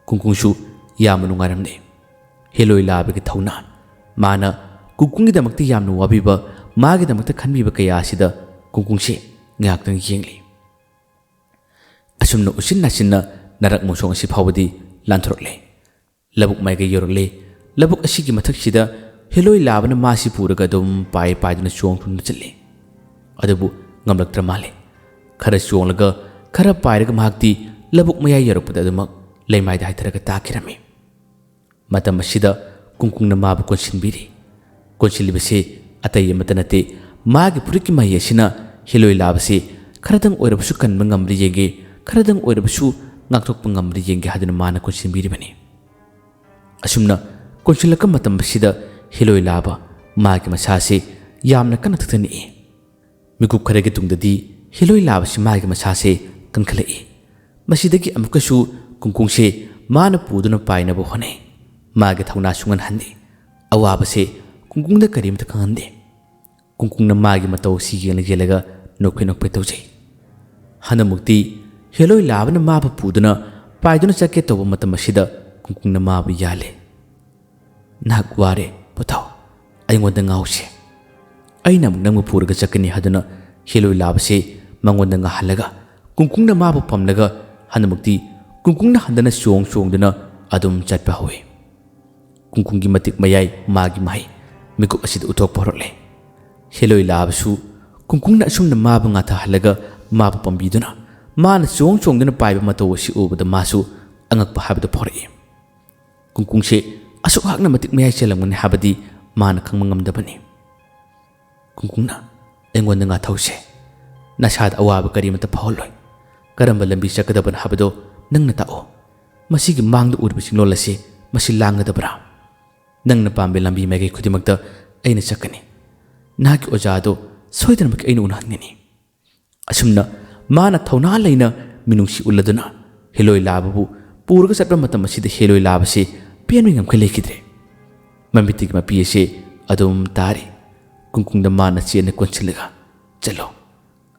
ꯀꯨꯡꯀꯨꯡꯁꯨ ꯌꯥꯝꯅ ꯅꯨꯡꯉꯥꯏꯔꯝꯗꯦ꯫ ꯍꯦꯂꯣꯏ ꯂꯥꯕꯒꯤ ꯊꯧꯅꯥ, ꯃꯥꯅ ꯀꯨꯡꯀꯨꯡꯒꯤꯗꯃꯛꯇ ꯌꯥꯝꯅ ꯋꯥꯕꯤꯕ, ꯃꯥꯒꯤꯗꯃꯛꯇ ꯈꯟꯕꯤꯕ ꯀꯌꯥ ꯑꯁꯤꯗ ꯀꯨꯡꯀꯨꯡꯁꯦ ꯉꯥꯏꯍꯥꯛꯇꯪ ꯌꯦꯡꯂꯤ꯫ ꯑꯁꯨꯝꯅ ꯎꯆꯤꯟ ꯅꯥꯆꯤꯟꯅ ꯅꯔꯛ ꯃꯣꯡꯁꯣꯡ ꯑꯁꯤ ꯐꯥꯎꯕꯗꯤ ꯂꯥꯟꯊꯣꯔꯛꯂꯦ꯫ ꯂꯧꯕꯨꯛ ꯃꯥꯏꯀꯩ ꯌꯧꯔꯛꯂꯦ꯫ ꯂꯧꯕꯨꯛ ꯑꯁꯤꯒꯤ ꯃꯊꯛꯁꯤꯗ ꯍꯦꯂꯣꯏ ꯂꯥꯕꯅ ꯃꯥꯁꯤ ꯄꯨꯔꯒ ꯑꯗꯨꯝ ꯄꯥꯏ ꯄꯥꯏꯗꯨꯅ ꯆꯣꯡ ꯆꯣꯡꯗꯨꯅ ꯆꯠꯂꯤ꯫ ꯑꯗꯨꯕꯨ ꯉꯝꯂꯛꯇ꯭ꯔ ꯃꯥꯜꯂꯦ꯫ ꯈꯔ ꯆꯣꯡꯂꯒ, ꯈꯔ ꯄꯥꯏꯔꯒ ꯃꯍꯥꯛꯇꯤ ꯂꯧꯕꯨꯛ ꯃꯌꯥꯏ ꯌꯧꯔꯛꯄꯗ ꯑꯗꯨꯃꯛ ꯂꯩꯃꯥꯏꯗ ꯍꯥꯏꯊꯔꯒ ꯇꯥꯈꯤꯔꯝꯃꯤ꯫ ꯃꯇꯝ ꯑꯁꯤꯗ ꯀꯨꯡꯀꯨꯡꯅ ꯃꯥꯕꯨ ꯀꯣꯟꯁꯤꯟꯕꯤꯔꯤ꯫ ꯀꯣꯟꯁꯤꯜꯂꯤꯕꯁꯤ ꯑꯇꯩ ꯑꯃꯠꯇ ꯅꯠꯇꯦ, ꯃꯥꯒꯤ ꯐꯨꯔꯤꯠꯀꯤ ꯃꯍꯩ ꯑꯁꯤꯅ ꯍꯦꯂꯣꯏ ꯂꯥꯕꯁꯤ ꯈꯔꯗꯪ ꯑꯣꯏꯔꯕꯁꯨ ꯀꯟꯕ ꯉꯝꯕ꯭ꯔꯥ ꯌꯦꯡꯒꯦ, ꯈꯔꯗꯪ ꯑꯣꯏꯔꯕꯁꯨ ꯉꯥꯛꯊꯣꯛꯄ ꯉꯝꯕ꯭ꯔꯥ ꯌꯦꯡꯒꯦ ꯍꯥꯏꯗꯨꯅ ꯃꯥꯅ ꯀꯣꯟꯁꯤꯟꯕꯤꯔꯤꯕꯅꯤ꯫ ꯑꯁꯨꯝꯅ ꯀꯣꯟꯁꯤꯜꯂꯛꯄ ꯃꯇꯝ ꯑꯁꯤꯗ ꯍꯦꯂꯣꯏ ꯂꯥꯕ ꯃꯥꯒꯤ ꯃꯁꯥꯁꯤ ꯌꯥꯝꯅ ꯀꯟꯅ ꯊꯛꯊ ꯅꯤꯛꯏ꯫ ꯃꯤꯀꯨꯞ ꯈꯔꯒꯤ ꯇꯨꯡꯗꯗꯤ ꯍꯦꯂꯣꯏ ꯂꯥꯕꯁꯤ ꯃꯥꯒꯤ ꯃꯁꯥꯁꯦ ꯀꯟꯈꯠꯂꯛꯏ꯫ ꯃꯁꯤꯗꯒꯤ ꯑꯃꯨꯛꯀꯁꯨ ꯀꯨꯡꯀꯨꯡꯁꯦ ꯃꯥꯅ ꯄꯨꯗꯨꯅ ꯄꯥꯏꯅꯕ ꯍꯣꯠꯅꯩ꯫ ꯃꯥꯒꯤ ꯊꯧꯅꯥ ꯁꯨꯡꯍꯟꯍꯟꯗꯦ꯫ ꯑꯋꯥꯕꯁꯦ ꯀꯨꯡꯀꯨꯡꯗ ꯀꯔꯤꯝꯇ ꯈꯪꯍꯟꯗꯦ꯫ ꯀꯨꯡꯀꯨꯡꯅ ꯃꯥꯒꯤ ꯃꯇꯧ ꯑꯁꯤ ꯌꯦꯡꯂ ꯌꯦꯡꯂꯒ ꯅꯣꯛꯐꯦ ꯅꯣꯛꯐꯦ ꯇꯧꯖꯩ꯫ ꯍꯟꯗꯛꯃꯨꯛꯇꯤ ꯍꯦꯂꯣꯏ ꯂꯥꯕꯅ ꯃꯥꯕꯨ ꯄꯨꯗꯨꯅ ꯄꯥꯏꯗꯨꯅ ꯆꯠꯀꯦ ꯇꯧꯕ ꯃꯇꯝ ꯑꯁꯤꯗ ꯀꯨꯡꯀꯨꯡꯅ ꯃꯥꯕꯨ ꯌꯥꯜꯂꯦ꯫ "ꯅꯍꯥꯛ ꯋꯥꯔꯦ, ꯄꯣꯊꯥꯎ꯫ ꯑꯩꯉꯣꯟꯗ ꯉꯥꯎꯁꯦ꯫ ꯑꯩꯅ ꯑꯃꯨꯛ ꯅꯪꯕꯨ ꯄꯨꯔꯒ ꯆꯠꯀꯅꯤ" ꯍꯥꯏꯗꯨꯅ ꯍꯦꯂꯣꯏ ꯂꯥꯕꯁꯦ ꯃꯉꯣꯟꯗ ꯉꯥꯍꯜꯂꯒ ꯀꯨꯡꯀꯨꯡꯅ ꯃꯥꯕꯨ ꯄꯝꯂꯒ ꯍꯟꯗꯛꯃꯨꯛꯇꯤ ꯀꯨꯡꯀꯨꯡꯅ ꯍꯟꯗꯅ ꯆꯣꯡ ꯆꯣꯡꯗꯨꯅ ꯑꯗꯨꯝ ꯆꯠꯄ ꯍꯧꯏ꯫ ꯀꯨꯡꯀꯨꯡꯒꯤ ꯃꯇꯤꯛ ꯃꯌꯥꯏ ꯃꯥꯒꯤ ꯃꯍꯩ ꯃꯤꯀꯨꯞ ꯑꯁꯤꯗ ꯎꯠꯊꯣꯛꯄ ꯍꯧꯔꯛꯂꯦ꯫ ꯍꯦꯂꯣꯏ ꯂꯥꯕꯁꯨ ꯀꯨꯡꯀꯨꯡꯅ ꯑꯁꯨꯝꯅ ꯃꯥꯕꯨ ꯉꯥꯊꯍꯜꯂꯒ ꯃꯥꯕꯨ ꯄꯝꯕꯤꯗꯨꯅ ꯃꯥꯅ ꯆꯣꯡ ꯆꯣꯡꯗꯨꯅ ꯄꯥꯏꯕ ꯃꯇꯧ ꯑꯁꯤ ꯎꯕꯗ ꯃꯥꯁꯨ ꯑꯉꯛꯄ ꯍꯥꯏꯕꯗꯨ ꯐꯥꯎꯔꯛꯏ꯫ ꯀꯨꯡꯀꯨꯡꯁꯦ ꯑꯁꯨꯛ ꯍꯥꯛꯅ ꯃꯇꯤꯛ ꯃꯌꯥꯏ ꯆꯦꯜꯂꯝꯒꯅꯤ ꯍꯥꯏꯕꯗꯤ ꯃꯥꯅ ꯈꯪꯕ ꯉꯝꯗꯕꯅꯤ꯫ ꯀꯨꯡꯀꯨꯡꯅ ꯑꯩꯉꯣꯟꯗ ꯉꯥꯊꯧꯁꯦ꯫ ꯅꯁꯥꯗ ꯑꯋꯥꯕ ꯀꯔꯤꯃꯠꯇ ꯐꯥꯎꯍꯜꯂꯣꯏ꯫ ꯀꯔꯝꯕ ꯂꯝꯕꯤ ꯆꯠꯀꯗꯕꯅꯣ ꯍꯥꯏꯕꯗꯣ ꯅꯪꯅ ꯇꯥꯛꯑꯣ꯫ ꯃꯁꯤꯒꯤ ꯃꯥꯡꯗ ꯎꯔꯤꯕ ꯆꯤꯡꯂꯣꯜ ꯑꯁꯤ ꯃꯁꯤ ꯂꯥꯡꯒꯗꯕ꯭ꯔꯥ? ꯅꯪꯅ ꯄꯥꯝꯕ ꯂꯝꯕꯤ ꯃꯥꯏꯀꯩ ꯈꯨꯗꯤꯡꯃꯛꯇ ꯑꯩꯅ ꯆꯠꯀꯅꯤ꯫ ꯅꯍꯥꯛꯀꯤ ꯑꯣꯖꯥ ꯑꯗꯣ ꯁꯣꯏꯗꯅꯃꯛꯀꯤ ꯑꯩꯅ ꯎꯅꯍꯟꯒꯅꯤ꯫ ꯑꯁꯨꯝꯅ ꯃꯥꯅ ꯊꯧꯅꯥ ꯂꯩꯅ ꯃꯤꯅꯨꯡꯁꯤ ꯎꯠꯂꯗꯨꯅ ꯍꯦꯂꯣꯏ ꯂꯥꯕꯕꯨ ꯄꯨꯔꯒ ꯆꯠꯄ ꯃꯇꯝ ꯑꯁꯤꯗ ꯍꯦꯂꯣꯏ ꯂꯥꯕꯁꯤ ꯄꯦꯟꯕ ꯉꯝꯈꯩ ꯂꯩꯈꯤꯗ꯭ꯔꯦ꯫ ꯃꯃꯤꯠꯇꯒꯤ ꯃꯄꯤ ꯑꯁꯤ ꯑꯗꯨꯝ ꯇꯥꯔꯤ꯫ ꯀꯨꯡꯀꯨꯡꯗ ꯃꯥꯅ ꯆꯦꯠꯅ ꯀꯣꯟꯁꯤꯜꯂꯒ, "ꯆꯠꯂꯣ,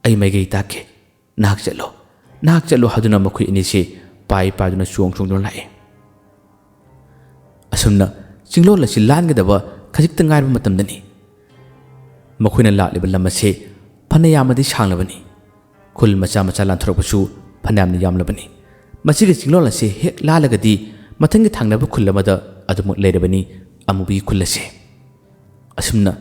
ꯑꯩ ꯃꯥꯏꯀꯩ ꯇꯥꯛꯀꯦ, ꯅꯍꯥꯛ ꯆꯠꯂꯣ, ꯅꯍꯥꯛ ꯆꯠꯂꯣ" ꯍꯥꯏꯗꯨꯅ ꯃꯈꯣꯏ ꯑꯅꯤꯁꯤ ꯄꯥꯏ ꯄꯥꯏꯗꯨꯅ ꯆꯣꯡ ꯆꯣꯡꯗꯨꯅ ꯂꯥꯛꯑꯦ꯫ ꯑꯁꯨꯝꯅ ꯆꯤꯡꯂꯣꯜ ꯑꯁꯤ ꯂꯥꯟꯒꯗꯕ ꯈꯖꯤꯛꯇ ꯉꯥꯏꯔꯕ ꯃꯇꯝꯗꯅꯤ꯫ ꯃꯈꯣꯏꯅ ꯂꯥꯛꯂꯤꯕ ꯂꯝ ꯑꯁꯤ ꯐꯅ ꯌꯥꯝꯅꯗꯤ ꯁꯥꯡꯂꯕꯅꯤ꯫ ꯈꯨꯜ ꯃꯆꯥ ꯃꯆꯥ ꯂꯥꯟꯊꯣꯔꯛꯄꯁꯨ ꯐꯅꯌꯥꯝꯅ ꯌꯥꯝꯂꯕꯅꯤ꯫ ꯃꯁꯤꯒꯤ ꯆꯤꯡꯂꯣꯜ ꯑꯁꯤ ꯍꯦꯛ ꯂꯥꯜꯂꯒꯗꯤ ꯃꯊꯪꯒꯤ ꯊꯪꯅꯕ ꯈꯨꯜ ꯑꯃꯗ ꯑꯗꯨꯃꯛ ꯂꯩꯔꯕꯅꯤ ꯑꯃꯨꯕꯤꯒꯤ ꯈꯨꯜ ꯑꯁꯤ꯫ ꯑꯁꯨꯝꯅ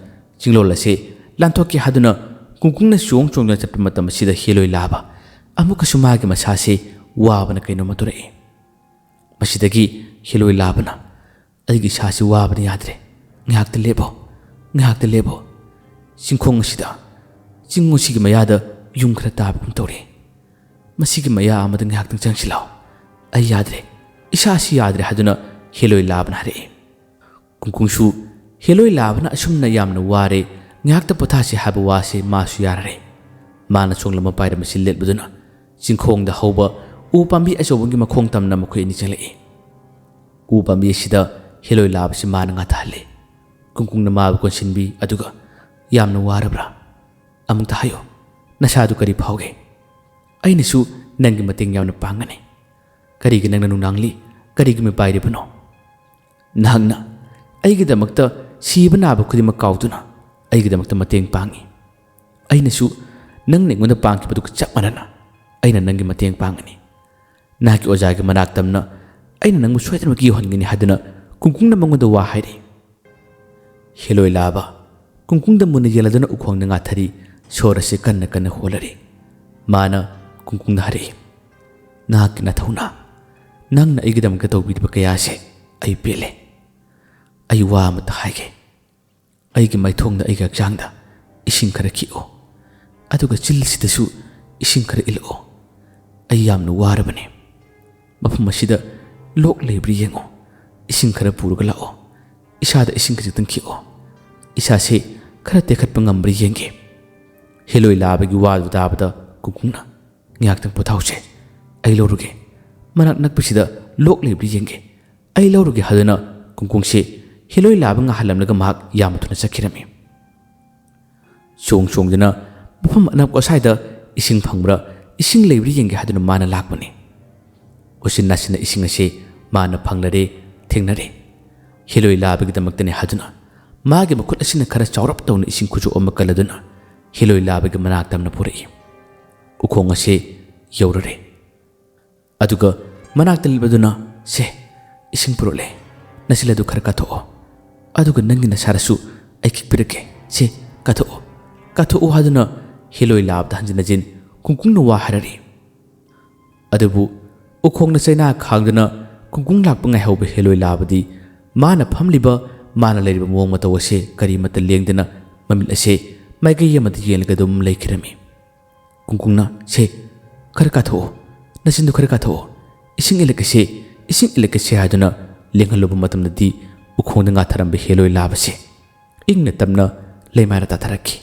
ꯆꯤꯡꯂꯣꯜ ꯑꯁꯤ ꯂꯥꯟꯊꯣꯛꯀꯦ ꯍꯥꯏꯗꯨꯅ ꯀꯨꯡꯀꯨꯡꯅ ꯆꯣꯡ ꯆꯣꯡꯗꯨꯅ ꯆꯠꯄ ꯃꯇꯝ ꯑꯁꯤꯗ ꯍꯦꯂꯣꯏ ꯂꯥꯕ ꯑꯃꯨꯛꯀꯁꯨ ꯃꯥꯒꯤ ꯃꯁꯥꯁꯤ ꯋꯥꯕꯅ ꯀꯩꯅꯣꯝꯃ ꯇꯧꯔꯛꯏ꯫ ꯃꯁꯤꯗꯒꯤ ꯍꯦꯂꯣꯏ ꯂꯥꯕꯅ, "ꯑꯩꯒꯤ ꯏꯁꯥꯁꯤ ꯋꯥꯕꯅ ꯌꯥꯗ꯭ꯔꯦ, ꯉꯥꯏꯍꯥꯛꯇ ꯂꯦꯞꯄꯣ, ꯉꯥꯏꯍꯥꯛꯇ ꯂꯦꯞꯄꯣ꯫ ꯆꯤꯡꯈꯣꯡ ꯑꯁꯤꯗ, ꯆꯤꯡ ꯑꯁꯤꯒꯤ ꯃꯌꯥꯗ ꯌꯨꯝ ꯈꯔ ꯇꯥꯕꯒꯨꯝ ꯇꯧꯔꯦ꯫ ꯃꯁꯤꯒꯤ ꯃꯌꯥ ꯑꯃꯗ ꯉꯥꯏꯍꯥꯛꯇꯪ ꯆꯪꯁꯤ ꯂꯥꯎ꯫ ꯑꯩ ꯌꯥꯗ꯭ꯔꯦ, ꯏꯁꯥꯁꯤ ꯌꯥꯗ꯭ꯔꯦ" ꯍꯥꯏꯗꯨꯅ ꯍꯦꯂꯣꯏ ꯂꯥꯕꯅ ꯍꯥꯏꯔꯛꯏ꯫ ꯀꯨꯡꯀꯨꯡꯁꯨ ꯍꯦꯂꯣꯏ ꯂꯥꯕꯅ ꯑꯁꯨꯝꯅ ꯌꯥꯝꯅ ꯋꯥꯔꯦ, ꯉꯥꯏꯍꯥꯛꯇ ꯄꯣꯊꯥꯁꯤ ꯍꯥꯏꯕ ꯋꯥꯁꯦ ꯃꯥꯁꯨ ꯌꯥꯔꯔꯦ꯫ ꯃꯥꯅ ꯆꯣꯡꯂꯝꯕ ꯄꯥꯏꯔꯝ ꯑꯁꯤ ꯂꯦꯞꯂꯗꯨꯅ ꯆꯤꯡꯈꯣꯡꯗ ꯍꯧꯕ ꯎ ꯄꯥꯝꯕꯤ ꯑꯆꯧꯕꯒꯤ ꯃꯈꯣꯡ ꯇꯝꯅ ꯃꯈꯣꯏ ꯑꯅꯤ ꯆꯪꯂꯛꯏ꯫ ꯎ ꯄꯥꯝꯕꯤ ꯑꯁꯤꯗ ꯍꯦꯂꯣꯏ ꯂꯥꯕꯁꯤ ꯃꯥꯅ ꯉꯥꯊꯍꯜꯂꯦ꯫ ꯀꯨꯡꯀꯨꯡꯅ ꯃꯥꯕꯨ ꯀꯣꯟꯁꯤꯟꯕꯤ, ꯑꯗꯨꯒ, "ꯌꯥꯝꯅ ꯋꯥꯔꯕ꯭ꯔꯥ? ꯑꯃꯨꯛꯇ ꯍꯥꯏꯌꯨ, ꯅꯁꯥꯗꯨ ꯀꯔꯤ ꯐꯥꯎꯒꯦ? ꯑꯩꯅꯁꯨ ꯅꯪꯒꯤ ꯃꯇꯦꯡ ꯌꯥꯝꯅ ꯄꯥꯡꯒꯅꯤ꯫ ꯀꯔꯤꯒꯤ ꯅꯪꯅ ꯅꯨꯡꯅꯥꯡꯂꯤ? ꯀꯔꯤꯒꯤ ꯃꯤꯄꯥꯏꯔꯤꯕꯅꯣ? ꯅꯍꯥꯛꯅ ꯑꯩꯒꯤꯗꯃꯛꯇ ꯁꯤꯕ ꯅꯥꯕ ꯈꯨꯗꯤꯡꯃꯛ ꯀꯥꯎꯗꯨꯅ ꯑꯩꯒꯤꯗꯃꯛꯇ ꯃꯇꯦꯡ ꯄꯥꯡꯉꯤ꯫ ꯑꯩꯅꯁꯨ ꯅꯪꯅ ꯑꯩꯉꯣꯟꯗ ꯄꯥꯡꯈꯤꯕꯗꯨꯒ ꯆꯞ ꯃꯥꯟꯅꯅ ꯑꯩꯅ ꯅꯪꯒꯤ ꯃꯇꯦꯡ ꯄꯥꯡꯒꯅꯤ꯫ ꯅꯍꯥꯛꯀꯤ ꯑꯣꯖꯥꯒꯤ ꯃꯅꯥꯛ ꯇꯝꯅ ꯑꯩꯅ ꯅꯪꯕꯨ ꯁꯣꯏꯗꯅꯃꯛꯀꯤ ꯌꯧꯍꯟꯒꯅꯤ" ꯍꯥꯏꯗꯨꯅ ꯀꯨꯡꯀꯨꯡꯅ ꯃꯉꯣꯟꯗ ꯋꯥ ꯍꯥꯏꯔꯤ꯫ ꯍꯦꯂꯣꯏ ꯂꯥꯕ ꯀꯨꯡꯀꯨꯡꯗ ꯃꯨꯟꯅ ꯌꯦꯡꯂꯗꯨꯅ ꯎꯈꯣꯡꯗ ꯉꯥꯊꯔꯤ, ꯁꯣꯔ ꯑꯁꯤ ꯀꯟꯅ ꯀꯟꯅ ꯍꯣꯜꯂꯔꯤ꯫ ꯃꯥꯅ ꯀꯨꯡꯀꯨꯡꯗ ꯍꯥꯏꯔꯛꯏ, "ꯅꯍꯥꯛꯀꯤ ꯅꯊꯧꯅ, ꯅꯪꯅ ꯑꯩꯒꯤꯗꯃꯛꯇ ꯇꯧꯕꯤꯔꯤꯕ ꯀꯌꯥꯁꯦ ꯑꯩ ꯄꯦꯜꯂꯦ꯫ ꯑꯩ ꯋꯥ ꯑꯃꯇ ꯍꯥꯏꯒꯦ꯫ ꯑꯩꯒꯤ ꯃꯥꯏꯊꯣꯡꯗ, ꯑꯩꯒꯤ ꯍꯛꯆꯥꯡꯗ ꯏꯁꯤꯡ ꯈꯔ ꯈꯤꯛꯑꯣ, ꯑꯗꯨꯒ ꯆꯤꯜꯁꯤꯗꯁꯨ ꯏꯁꯤꯡ ꯈꯔ ꯏꯜꯂꯛꯑꯣ꯫ ꯑꯩ ꯌꯥꯝꯅ ꯋꯥꯔꯕꯅꯤ꯫ ꯃꯐꯝ ꯑꯁꯤꯗ ꯂꯣꯛ ꯂꯩꯕ꯭ꯔꯥ ꯌꯦꯡꯉꯣ꯫ ꯏꯁꯤꯡ ꯈꯔ ꯄꯨꯔꯒ ꯂꯥꯛꯑꯣ꯫ ꯏꯁꯥꯗ ꯏꯁꯤꯡ ꯈꯖꯤꯛꯇꯪ ꯈꯤꯛꯑꯣ꯫ ꯏꯁꯥꯁꯦ ꯈꯔ ꯇꯦꯛꯈꯠꯄ ꯉꯝꯕ꯭ꯔꯥ ꯌꯦꯡꯒꯦ꯫" ꯍꯦꯂꯣꯏ ꯂꯥꯕꯒꯤ ꯋꯥꯗꯨ ꯇꯥꯕꯗ ꯀꯨꯡꯀꯨꯡꯅ, "ꯉꯥꯏꯍꯥꯛꯇꯪ ꯄꯣꯊꯥꯎꯁꯦ, ꯑꯩ ꯂꯧꯔꯨꯒꯦ꯫ ꯃꯅꯥꯛ ꯅꯛꯄꯁꯤꯗ ꯂꯣꯛ ꯂꯩꯕ꯭ꯔꯥ ꯌꯦꯡꯒꯦ, ꯑꯩ ꯂꯧꯔꯨꯒꯦ" ꯍꯥꯏꯗꯨꯅ ꯀꯨꯡꯀꯨꯡꯁꯦ ꯍꯦꯂꯣꯏ ꯂꯥꯕ ꯉꯥꯏꯍꯜꯂꯝꯂꯒ ꯃꯍꯥꯛ ꯌꯥꯝꯅ ꯊꯨꯅ ꯆꯠꯈꯤꯔꯝꯃꯤ꯫ ꯆꯣꯡ ꯆꯣꯡꯗꯨꯅ ꯃꯐꯝ ꯑꯅꯛꯄ ꯑꯁ꯭ꯋꯥꯏꯗ ꯏꯁꯤꯡ ꯐꯪꯕ꯭ꯔꯥ, ꯏꯁꯤꯡ ꯂꯩꯕ꯭ꯔꯥ ꯌꯦꯡꯒꯦ ꯍꯥꯏꯗꯨꯅ ꯃꯥꯅ ꯂꯥꯛꯄꯅꯤ꯫ ꯎꯆꯤꯟ ꯅꯥꯆꯤꯟꯅ ꯏꯁꯤꯡ ꯑꯁꯤ ꯃꯥꯅ ꯐꯪꯂꯔꯦ, ꯊꯦꯡꯅꯔꯦ꯫ ꯍꯦꯂꯣꯏ ꯂꯥꯕꯒꯤꯗꯃꯛꯇꯅꯤ ꯍꯥꯏꯗꯨꯅ ꯃꯥꯒꯤ ꯃꯈꯨꯠ ꯑꯁꯤꯅ ꯈꯔ ꯆꯥꯎꯔꯞ ꯇꯧꯅ ꯏꯁꯤꯡ ꯈꯨꯖꯣꯞ ꯑꯃ ꯀꯜꯂꯗꯨꯅ ꯍꯦꯂꯣꯏ ꯂꯥꯕꯒꯤ ꯃꯅꯥꯛ ꯇꯝꯅ ꯄꯨꯔꯛꯏ꯫ ꯎꯈꯣꯡ ꯑꯁꯤ ꯌꯧꯔꯔꯦ꯫ ꯑꯗꯨꯒ ꯃꯅꯥꯛꯇ ꯂꯦꯞꯂꯗꯨꯅ, "ꯁꯦ, ꯏꯁꯤꯡ ꯄꯨꯔꯛꯂꯦ, ꯅꯆꯤꯜ ꯑꯗꯨ ꯈꯔ ꯀꯥꯊꯣꯛꯑꯣ, ꯑꯗꯨꯒ ꯅꯪꯒꯤ ꯅꯁꯥꯗꯁꯨ ꯑꯩ ꯈꯤꯛꯄꯤꯔꯛꯀꯦ, ꯁꯦ, ꯀꯥꯊꯣꯛꯑꯣ, ꯀꯥꯊꯣꯛꯑꯣ" ꯍꯥꯏꯗꯨꯅ ꯍꯦꯂꯣꯏ ꯂꯥꯕꯗ ꯍꯟꯖꯤꯟ ꯍꯟꯖꯤꯟ ꯀꯨꯡꯀꯨꯡꯅ ꯋꯥ ꯍꯥꯏꯔꯛꯏ꯫ ꯑꯗꯨꯕꯨ ꯎꯈꯣꯡꯅ ꯆꯩꯅꯥ ꯈꯥꯡꯗꯨꯅ ꯀꯨꯡꯀꯨꯡ ꯂꯥꯛꯄ ꯉꯥꯏꯍꯧꯕ ꯍꯦꯂꯣꯏ ꯂꯥꯕꯗꯤ ꯃꯥꯅ ꯐꯝꯂꯤꯕ, ꯃꯥꯅ ꯂꯩꯔꯤꯕ ꯃꯑꯣꯡ ꯃꯇꯧ ꯑꯁꯦ ꯀꯔꯤꯃꯠꯇ ꯂꯦꯡꯗꯅ ꯃꯃꯤꯠ ꯑꯁꯦ ꯃꯥꯏꯀꯩ ꯑꯃꯗ ꯌꯦꯡꯂꯒ ꯑꯗꯨꯝ ꯂꯩꯈꯤꯔꯝꯃꯤ꯫ ꯀꯨꯡꯀꯨꯡꯅ, "ꯁꯦ, ꯈꯔ ꯀꯥꯊꯣꯛꯑꯣ, ꯅꯆꯤꯟꯗꯨ ꯈꯔ ꯀꯥꯊꯣꯛꯑꯣ, ꯏꯁꯤꯡ ꯏꯜꯂꯛꯀꯁꯦ, ꯏꯁꯤꯡ ꯏꯜꯂꯛꯀꯁꯦ" ꯍꯥꯏꯗꯨꯅ ꯂꯦꯡꯍꯜꯂꯨꯕ ꯃꯇꯝꯗꯗꯤ ꯎꯈꯣꯡꯗ ꯉꯥꯊꯔꯝꯕ ꯍꯦꯂꯣꯏ ꯂꯥꯕꯁꯦ ꯏꯪꯅ ꯇꯞꯅ ꯂꯩꯃꯥꯏꯗ ꯇꯥꯊꯔꯛꯈꯤ꯫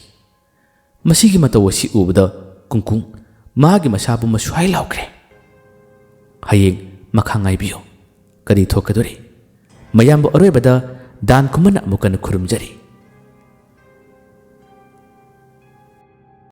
ꯃꯁꯤꯒꯤ ꯃꯇꯧ ꯑꯁꯤ ꯎꯕꯗ ꯀꯨꯡꯀꯨꯡ ꯃꯥꯒꯤ ꯃꯁꯥ ꯄꯨꯝꯕ ꯁ꯭ꯋꯥꯏ ꯂꯥꯎꯈ꯭ꯔꯦ꯫ ꯍꯌꯦꯡ ꯃꯈꯥ ꯉꯥꯏꯕꯤꯌꯨ, ꯀꯔꯤ ꯊꯣꯛꯀꯗꯣꯔꯤ? ꯃꯌꯥꯝꯕꯨ ꯑꯔꯣꯏꯕꯗ ꯗꯥꯟ ꯈꯨꯃꯟꯅ ꯑꯃꯨꯛ ꯍꯟꯅ ꯈꯨꯔꯨꯝꯖꯔꯤ꯫